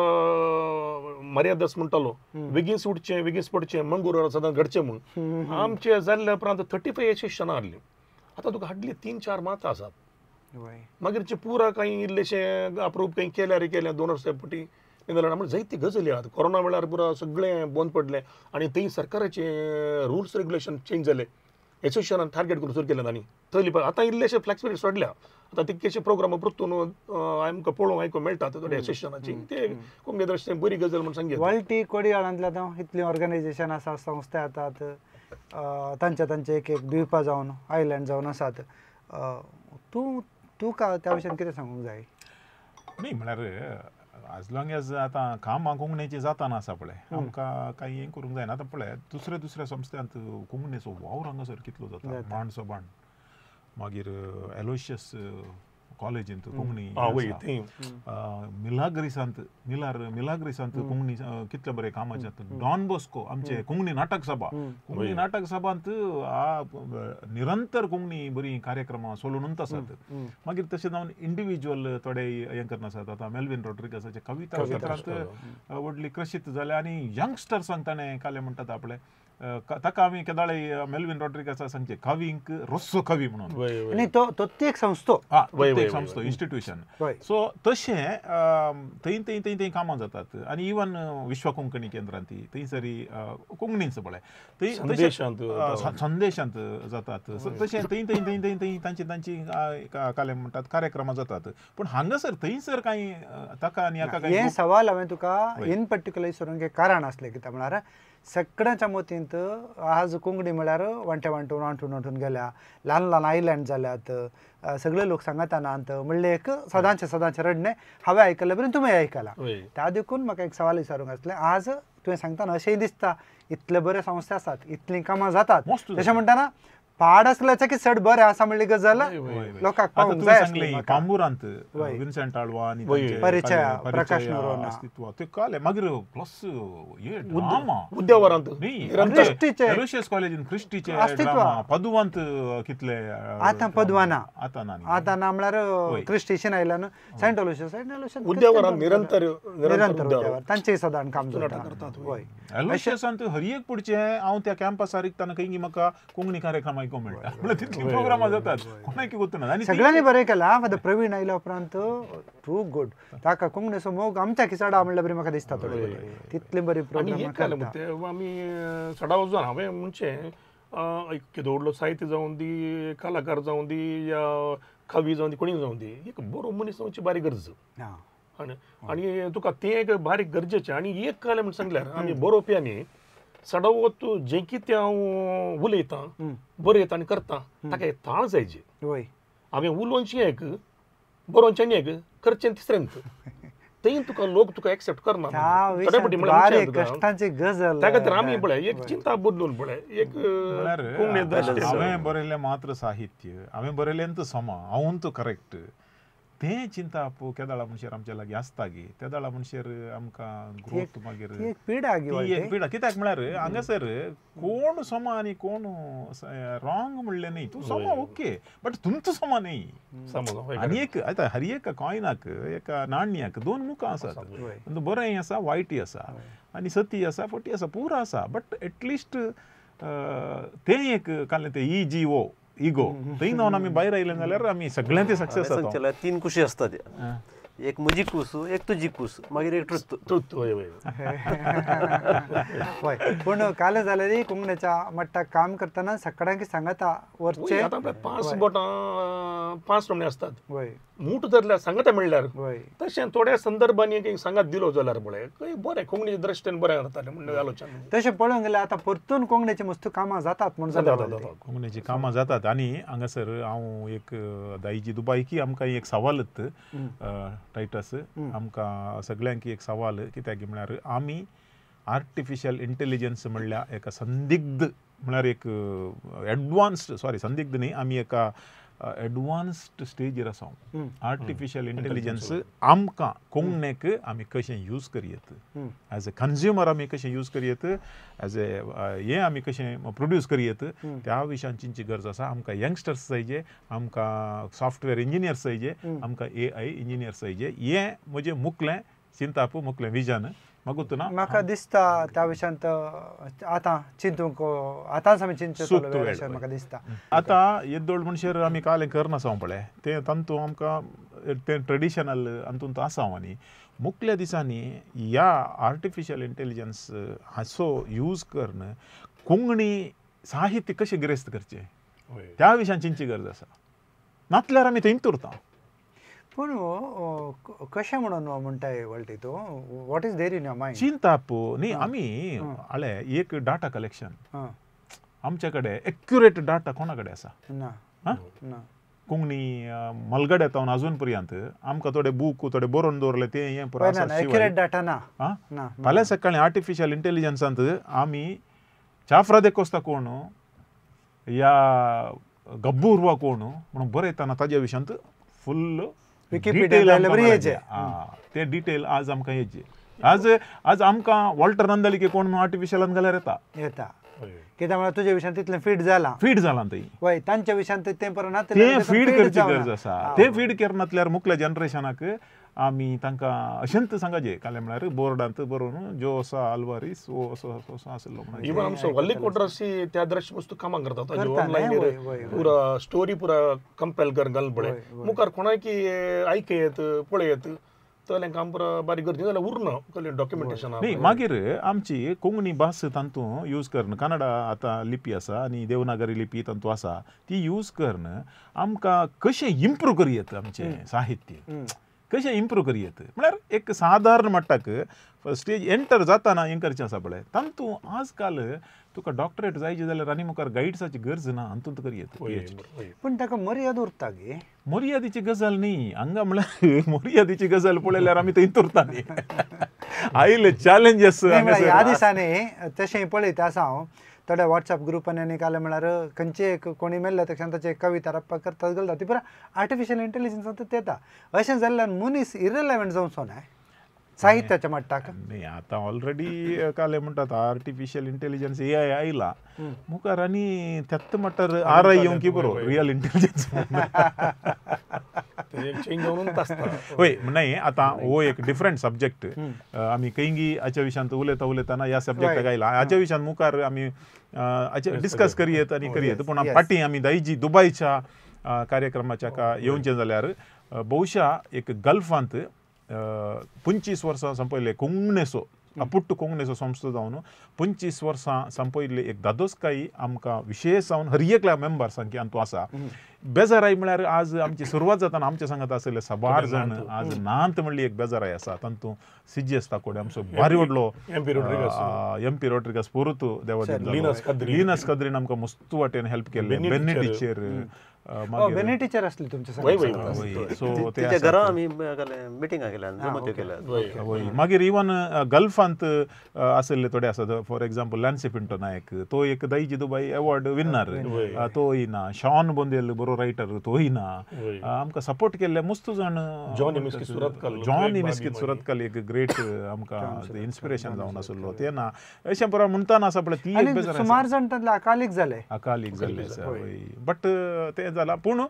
मर्यादस म्हणटालो बेगीन उठचें बेगीन पडचें मंगूर सदां घडचें म्हूण. आमचे जाल्ल्या उपरांत 35 एसोसिएशनां आहलीं, आतां तुका हाडली 3-4 मात आसात. मागीर पुरा कांय इल्लेशें अप्रूप कांय केल्यार केलें 2 वर्सां फावटी जाल्यार म्हणजे जायती गजाली आहात. कोरोना वेळार पुरा सगळें बंद पडलें आनी थंय सरकाराचे रुल्स रेगुलेशन चेंज जाले, एसोसिएशनान टार्गेट करून सुरू केलें तांणी. थंय आतां इल्लेशे फ्लेक्सिबिलिटी सोडल्या, आतां तितकेशे प्रोग्राम परतून आमकां पळोवंक आयकूंक मेळटा थोडे एसोसिएशनाची, ते कोंकणी दृश्टीन बरी गजाल म्हूण सांगया. वल्टी कोडियाळांतल्या आतां इतलीं ऑर्गनायझेशन आसा, संस्था येतात, तांचे तांचे एक एक द्वीपां जावन आयलँड जावन आसात. तूं तुका त्या विशयान कितें सांगूंक जाय? न्ही म्हळ्यार एज लॉंग एज आतां कामां कोंकणीची जाताना आसा पळय, आमकां कांय हें करूंक जायना. आतां पळय दुसऱ्या दुसऱ्या संस्थ्यांत कोंकणीचो वावर हांगासर कितलो जाता, मांडसो बाण, मागीर एलोशियस कॉलेजींत कोंकणी, मिलाग्रिसांत मिलाग्रिसांत कोंकणी कितले बरे कामाचे जाता. डॉन बॉस्को आमचे कोंकणी नाटक सभा, कोंकणी नाटक सभांत निरंतर कोंकणी बरी कार्यक्रमां चलून आसात. मागीर तशें जावन इंडिविज्युअल थोडे हें करना आसात. आतां मेल्विन रॉड्रिगसाचे कविता क्षेत्रांत व्हडली क्रशीत जाल्या आनी यंगस्टर्सांक ताणें काले म्हणटात आपले ताका आमी केदाळे मेल्विन रॉड्रिगासा सांगचे कवींक रोस्सो कवी म्हणून आनी तो ती एक संस्थो एक संस्थो इन्स्टिट्यूशन. सो तशें थंय थंय थंय थंय कामां जातात आनी इवन विश्व कोंकणी केंद्रांत थंयसरी कोंकणीच पळय थंय संदेशांत जातात. तशें थंय थंय थंय थंय थंय तांची तांची काले म्हणटात कार्यक्रमां जातात. पूण हांगासर थंयसर कांय ताका आनी हाका हें सवाल हांवें तुका इन पर्टिक्युलर सरूंक एक कारण आसलें कित्याक म्हळ्यार सगळ्यांच्या मतींत आज कोंकणी म्हळ्यार वांटे वांटून वांटून वांटून गेल्या, ल्हान ल्हान आयलँड जाल्यात, सगळे लोक सांगता नात म्हणलें एक सदांचें सदांचें रडणें हांवें आयकलें बरें तुमी आयकलां. त्या देखून म्हाका एक सवाल विचारूंक आसलें आज तुवें सांगतना अशेंय दिसता इतले बरे संस्था आसात इतलीं कामां जातात तशें म्हणटना पाड आसल्याचे की चड बरें आसा म्हणली गजाल लोकांक पावूंक जाय आसली. पांबुरांत विन्सेंट आळवा आनी परिचय प्रकाश नोरोन्हा अस्तित्व ते काले मागीर प्लस हे ड्रामा उद्यावरांत क्रिस्टीचे एलोशियस कॉलेजीन क्रिस्टीचे ड्रामा पदुवांत कितले आतां पदवाना आतां ना आतां ना म्हळ्यार क्रिस्टीशन आयला न्हू सेंट एलोशियस सेंट एलोशियस उद्यावरांत निरंतर निरंतर उद्यावर तांचें सदां काम जाता. हय एलोशियसांत हर एक पुढचें हांव त्या कॅम्पसार रिगतना खंय म्हाका कोंकणी कार्यक्रम आयकूंक मेळटा म्हणल्यार तितली प्रोग्रामां जातात कोणाक वतना आनी सगळ्यांनी बरें केलां. फादर प्रवीण आयल्या उपरांत टू गुड ताका कोंकणीचो मोग आमच्या खिसाडा म्हणल्यार बरी म्हाका दिसता थोडे तितली बरी प्रोग्राम आमी सडा वचून हांवें म्हणचें एक केदो व्हडलो साहित्य जावं दी कलाकार जावं दी या कवी जावं दी कोणी जावं दी एक बरो मनीस जावची बारीक गरज आनी तुका तें एक बारीक गरजेचें. आनी एक कालें म्हण सांगल्यार आमी बरोवप्यांनी सडावत जें कितें हांव उलयतां बरयता आनी करता ताका एक ताळ जायची. हांवें उलोवचें एक बरोवचें आनी एक करचें तिसरें थंय तुका लोक तुका एक्सेप्ट करना. त्या खातीर आमी पळय एक चिंता बदलून पळय एक हांवें बरयलें मात्र साहित्य हांवें बरयलें तो समा हांव तो करेक्ट तें चिंताप केदाळा म्हणशेर आमच्या लागीं आसता गी तेदाळा म्हणशेर आमकां ग्रोथ मागीर पिडा एक पिडा कित्याक म्हळ्यार हांगासर कोण समा आनी कोण रॉंग म्हणलें न्ही तूं समा ओके बट तुमचो समा न्ही. आनी एक आतां हर एका कॉयनाक एका नाण्याक दोन मुखां आसात बरेंय आसा वायटय आसा आनी सती आसा फटी आसा पुरो आसा बट एटलिस्ट तें एक काडलें तें ई जी ओ इगो थंय जावन आमी भायर आयले जाल्यार आमी सगळ्यांत सक्सेस जाता. तीन कुशी आसता एक म्हजी कूस एक तुजी कूस मागीर एक ट्रुथ ट्रुथ. हय हय पूण काल जाल्यार कोंकणीच्या मट्टाक काम करतना सगळ्यांक सांगता वरचे पांच बोटां पांच प्रमाणे आसतात मूठ धरल्यार सांगता म्हणल्यार तशें थोड्या संदर्भांनी सांगात दिलो जाल्यार पळय बरें कोंकणीच्या दृश्टीन बरें जातालें म्हणून आलोचन. तशें पळोवंक गेल्यार आतां परतून कोंकणीची मस्त कामां जातात म्हणून कोंकणीची कामां जातात. आनी हांगासर हांव एक दायजी दुबायकी आमकां एक सवालत टायटस आमकां सगळ्यांक एक सवाल कित्याक म्हळ्यार आमी आर्टिफिशियल इंटेलिजन्स म्हणल्यार एका संदिग्ध म्हळ्यार एक एडवान्स्ड सॉरी संदिग्ध न्ही आमी एका एडवान्स्ड स्टेजीर आसा. आर्टिफिशियल इंटेलिजन्स आमकां कोंकणीक आमी कशें यूज करयेत एज ए कंज्युमर आमी कशें यूज करयेत एज ए हें आमी कशें प्रोड्यूस करयेत त्या विशयांची गरज आसा. आमकां यंगस्टर्स जायजे आमकां सॉफ्टवेअर इंजिनियर्स जायजे आमकां ए I engineers जायजे. हें म्हजें मुखलें चिंताप मुखलें विजन मागूत ना म्हाका दिसता त्या विशयांत आतां चिंतूंक आतांच आमी चिंतचें अशें म्हाका दिसता. आतां येदोळ म्हणशेर आमी कालें करनासा पळय तें तातूंत आमकां तें ट्रेडिशनल हातूंत आसा. आनी मुखल्या दिसांनी ह्या आर्टिफिशियल इंटेलिजन्स हाचो यूज करून कोंकणी साहित्य कशें गिरेस्त करचें त्या विशयान चिंतची गरज आसा. नातल्यार आमी थंयच उरता. पूण कशें म्हणून म्हणटाय वळटी तूं what is there in your mind चिंताप न्ही आमी आले एक डाटा कलेक्शन आमचे कडेन एक्युरेट डाटा कोणा कडेन आसा ना ना कोंकणी मलगड्या तावन अजून पर्यंत आमकां थोडे बूक थोडे बरोवन दवरले ते हें पुरो आसा एक्युरेट डाटा ना फाल्यां सकाळीं आर्टिफिशियल इंटेलिजन्सांत आमी चाफ्रा दे कोस्ता कोण या गब्बूरवा कोण म्हणून बरयतना ताज्या विशयांत फुल्ल विकिपीडिया ते डिटेल आज आमकां येचे. आज आज आमकां वॉल्टर नंदलिके कोण म्हणून आर्टिफिशियलान घाल्यार येता येता कित्याक म्हळ्यार तुज्या विशयान तितलें फीड जालां फीड जालां थंय वय तांच्या विशयान तें परत तें फीड करची गरज आसा. तें फीड करनातल्यार मुखल्या जनरेशनाक आमी तांकां अशेंच सांगाचे काले म्हळ्यार बोर्डांत बरोवन जोसा आल्वारीस वो असो असो आसलो म्हणून. इवन आमचो वल्ली कोड्रासी त्या दृश्य वस्तू कामां करता ऑनलायन पुरा स्टोरी पुरा कंपेल कर घालून पळय मुखार कोणाकी आयकयत पळयत तलें काम पुरा बारीक गरजे जाल्यार उरना कसलें डॉक्युमेंटेशन. न्ही मागीर आमची कोंकणी भास तांतू यूज करून कन्नडा आतां लिपी आसा आनी देवनागरी लिपी तांतू आसा ती यूज करून आमकां कशें इम्प्रूव करयेत आमचें साहित्य कशें इम्प्रूव करयेत म्हळ्यार एक सादारण मट्टाक स्टेज एंटर जाताना हें करचें आसा पळय तांतू आजकाल तुका डॉक्टरेट जायची जाल्यार आनी मुखार गायड्साची गरज ना हातूंत करयेत PhD. पूण ताका मर्याद उरता गे. मर्यादीची गजाल न्ही हांगा म्हळ्यार मर्यादीची गजाल पळयल्यार आमी थंय उरता न्ही आयले चॅलेंजीस ह्या दिसांनी तशें पळयता आसा हांव थोड्या वॉट्सएप ग्रुपांनी आनी काल म्हळ्यार खंयचे एक कोणी मेल्ले तशें ताचे कविता रप्पा करता घालता ती पुरा आर्टिफिशियल इंटेलिजन्स येता अशें जाल्ल्यान मनीस इरेलेवंट जावचो ना साहित्याच्या मट्टाक. न्ही आतां ऑलरेडी काले म्हणटात आर्टिफिशियल इंटेलिजन्स AI आयला मुखार आनी त्यात मट्टार आर I येवंक की बरो रियल इंटेलिजन्स वय नाही आतां हो एक डिफरंट सब्जेक्ट आमी खंयगी हाच्या विशयांत उलयता उलयतना ह्या सब्जेक्टाक आयला हाच्या विशयांत मुखार आमी हाचे डिस्कस करयेत आनी करयेत. पूण फाटीं आमी दायजी दुबायच्या कार्यक्रमाच्या का येवचें जाल्यार बहुशा एक गल्फांत 25 वर्सां संपयले कोंकणेचो अपुट्ट कोंकणेचो संस्था जावन 25 वर्सां संपयल्ले एक दादोसकाय आमकां विशेश जावन हर एकल्या मेंबर सामकी हातूंत आसा. बेजाराय म्हळ्यार आज आमची सुरवात जाताना आमच्या सांगात आशिल्ले साबार जाण आज नांत म्हणली एक बेजाराय आसा तातूंत CGS ताकोडे आमचो भारी व्हडलो MP Rodrigues पुरत देवादीन लिनस काद्रीन आमकां मस्त वाटेन हेल्प केल्ले बेन्नी टिचर बेनी टिचर असली तुमच्या सो तिच्या घरा आमी मिटिंगा केल्या जमत्यो केल्या. मागीर इवन गल्फांत आशिल्ले थोडे आसात फॉर एक्झाम्पल लॅन्सी पिंटो नायक तो एक दायजी दुबाय अवॉर्ड विनर तोय ना शॉन बोंदेल बरो रायटर तोय ना आमकां सपोर्ट केल्ले मस्त जाण जॉन इमिस्की सुरतकल एक ग्रेट आमकां इन्स्पिरेशन जावन आशिल्लो ते ना अशें पुरा म्हणटाना आसा पळय ती सुमार जाण तांतले अकालीक जाले अकालीक जाल्ले आसा बट ते जाला. पूण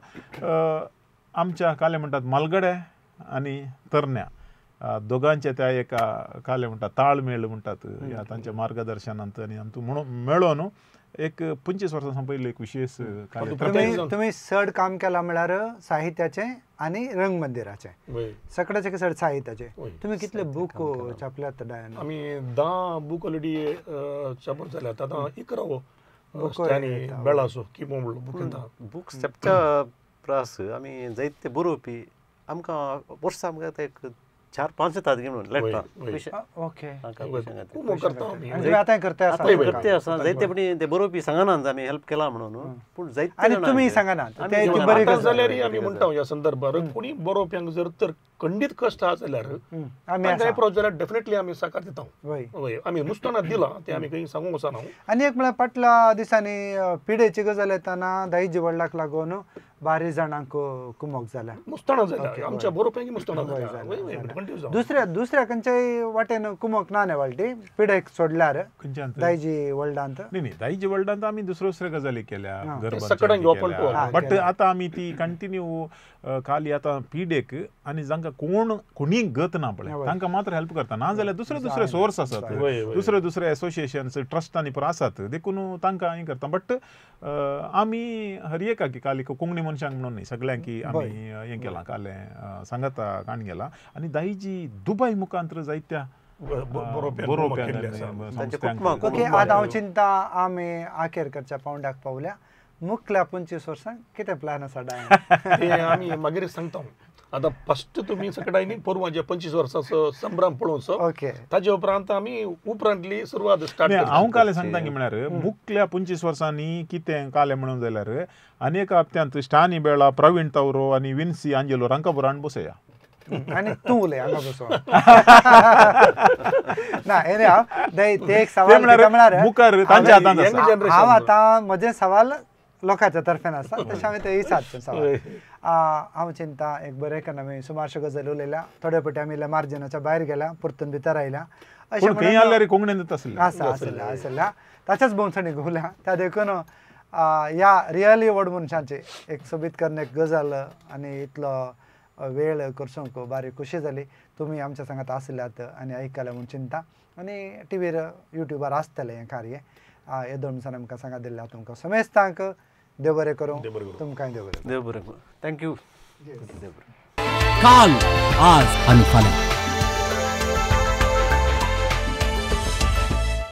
आमच्या काले म्हणटात मालगडे आनी तरण्या दोगांच्या त्या एका काले म्हणटात ताळमेळ म्हणटात ह्या तांच्या मार्गदर्शनांत आनी आमकां म्हणून मेळोन एक 25 वर्सां संपयल्ले एक विशेष तुमी चड काम केलां म्हळ्यार साहित्याचें आनी रंगमंदिराचें सगळ्याचें चड साहित्याचें तुमी कितले बूक छापल्यात डायन? आमी 10 बूक ऑलरेडी छापून जाल्यात आतां 11 बेळाचो की बुक येता बूक छापच्या प्रास आमी जायते बरोवपी आमकां वर्सा आमकां एक 4-5 येतात म्हणून लेटरां. ओके आतां करते आसा जायते पण ते बरोवपी सांगनात आमी हेल्प केला म्हणून पूण जायते तुमी सांगनात जाल्यार आमी म्हणटा ह्या संदर्भार कोणी बरोवप्यांक जर तर खंडीत कश्ट आसा जाल्यार अप्रोच जाल्यार डेफिनेटली आमी साकार दिता. वय आमी नुस्ताना दिला ते आमी खंय सांगूंक वचना. आनी एक म्हळ्यार फाटल्या दिसांनी पिडेची गजाल येताना दायजी व्हडलाक लागून बारीक जाणांक कुमक जाल्या मुस्ताना जाल्या आमच्या बरोवप्यांक मुस्ताना जाल्या दुसऱ्या दुसऱ्या खंयच्याय वाटेन कुमक ना न्ही वाळटी पिडेक सोडल्यार दायजी वर्ल्डांत न्ही न्ही दायजी वर्ल्डांत आमी दुसऱ्यो दुसऱ्यो गजाली केल्या बट आतां आमी ती कंटिन्यू खाली आतां पिडेक आनी जांकां कोण कोणी गत ना पळय तांकां मात्र हेल्प करता ना जाल्यार दुसरे दुसरे सोर्स आसात दुसरे दुसरे एसोसिएशन्स ट्रस्ट आनी पुरो आसात देखून तांकां हें करता. बट आमी हर एकाकी काली कोंकणी मनशांक म्हणून न्ही सगळ्यांकी आमी हें केलां कालें सांगाता काण गेला आनी दायजी दुबाय मुखांत जायत्या बरोवप्यांक. ओके आतां हांव चिंता आमी आखेर करच्या पावंड्याक पावल्या मुखल्या 25 वर्सांक कितें प्लॅन आसा ते आमी मागीर सांगता. आतां फस्ट तुमी सगळ्यांनी पोरवां 25 वर्साचो संभ्रम पळोवचो ओके ताजे उपरांत आमी उपरांतली सुरवात स्टार्ट. हांव कालें सांगता की म्हळ्यार मुखल्या 25 वर्सांनी कितें कालें म्हणून जाल्यार आनी एका हप्त्यांत स्टानी बेळा प्रवीण तावरो आनी विन्सी आंजेलो हांकां बरो बसया आनी तूं उलय हांगा बसोन ना हें हांव ते एक सवाल म्हळ्यार मुखार तांच्या हातांत आसा. हांव आतां म्हजें सवाल लोकांच्या तर्फेन आसा तशें हांवें तें विचारचें सवाल. हांव चिंता एक बरें करून आमी सुमारश्यो गजाली उलयल्या थोडे फावटी आमी मार्जिनाच्या भायर गेल्या परतून भितर आयल्या अशें आसा आसल्या आसल्या ताच्याच भोंवतणी घुंवल्या त्या देखून ह्या रियली व्हड मनशांची एक सोबीत करून एक गजाल आनी इतलो वेळ करसूंक बारी खुशी जाली. तुमी आमच्या सांगात आसल्यात आनी आयकले म्हूण चिंता आनी टिवीर युट्यूबार आसतलें हें कार्य. येदोळ म्हणसान आमकां सांगात दिल्ल्या तुमकां समेस्तांक देव बरें करूं, तुमकांय देव बरें. देव बरें करूं. Thank you. देव बरें. काल, आज आनी फाल्यां.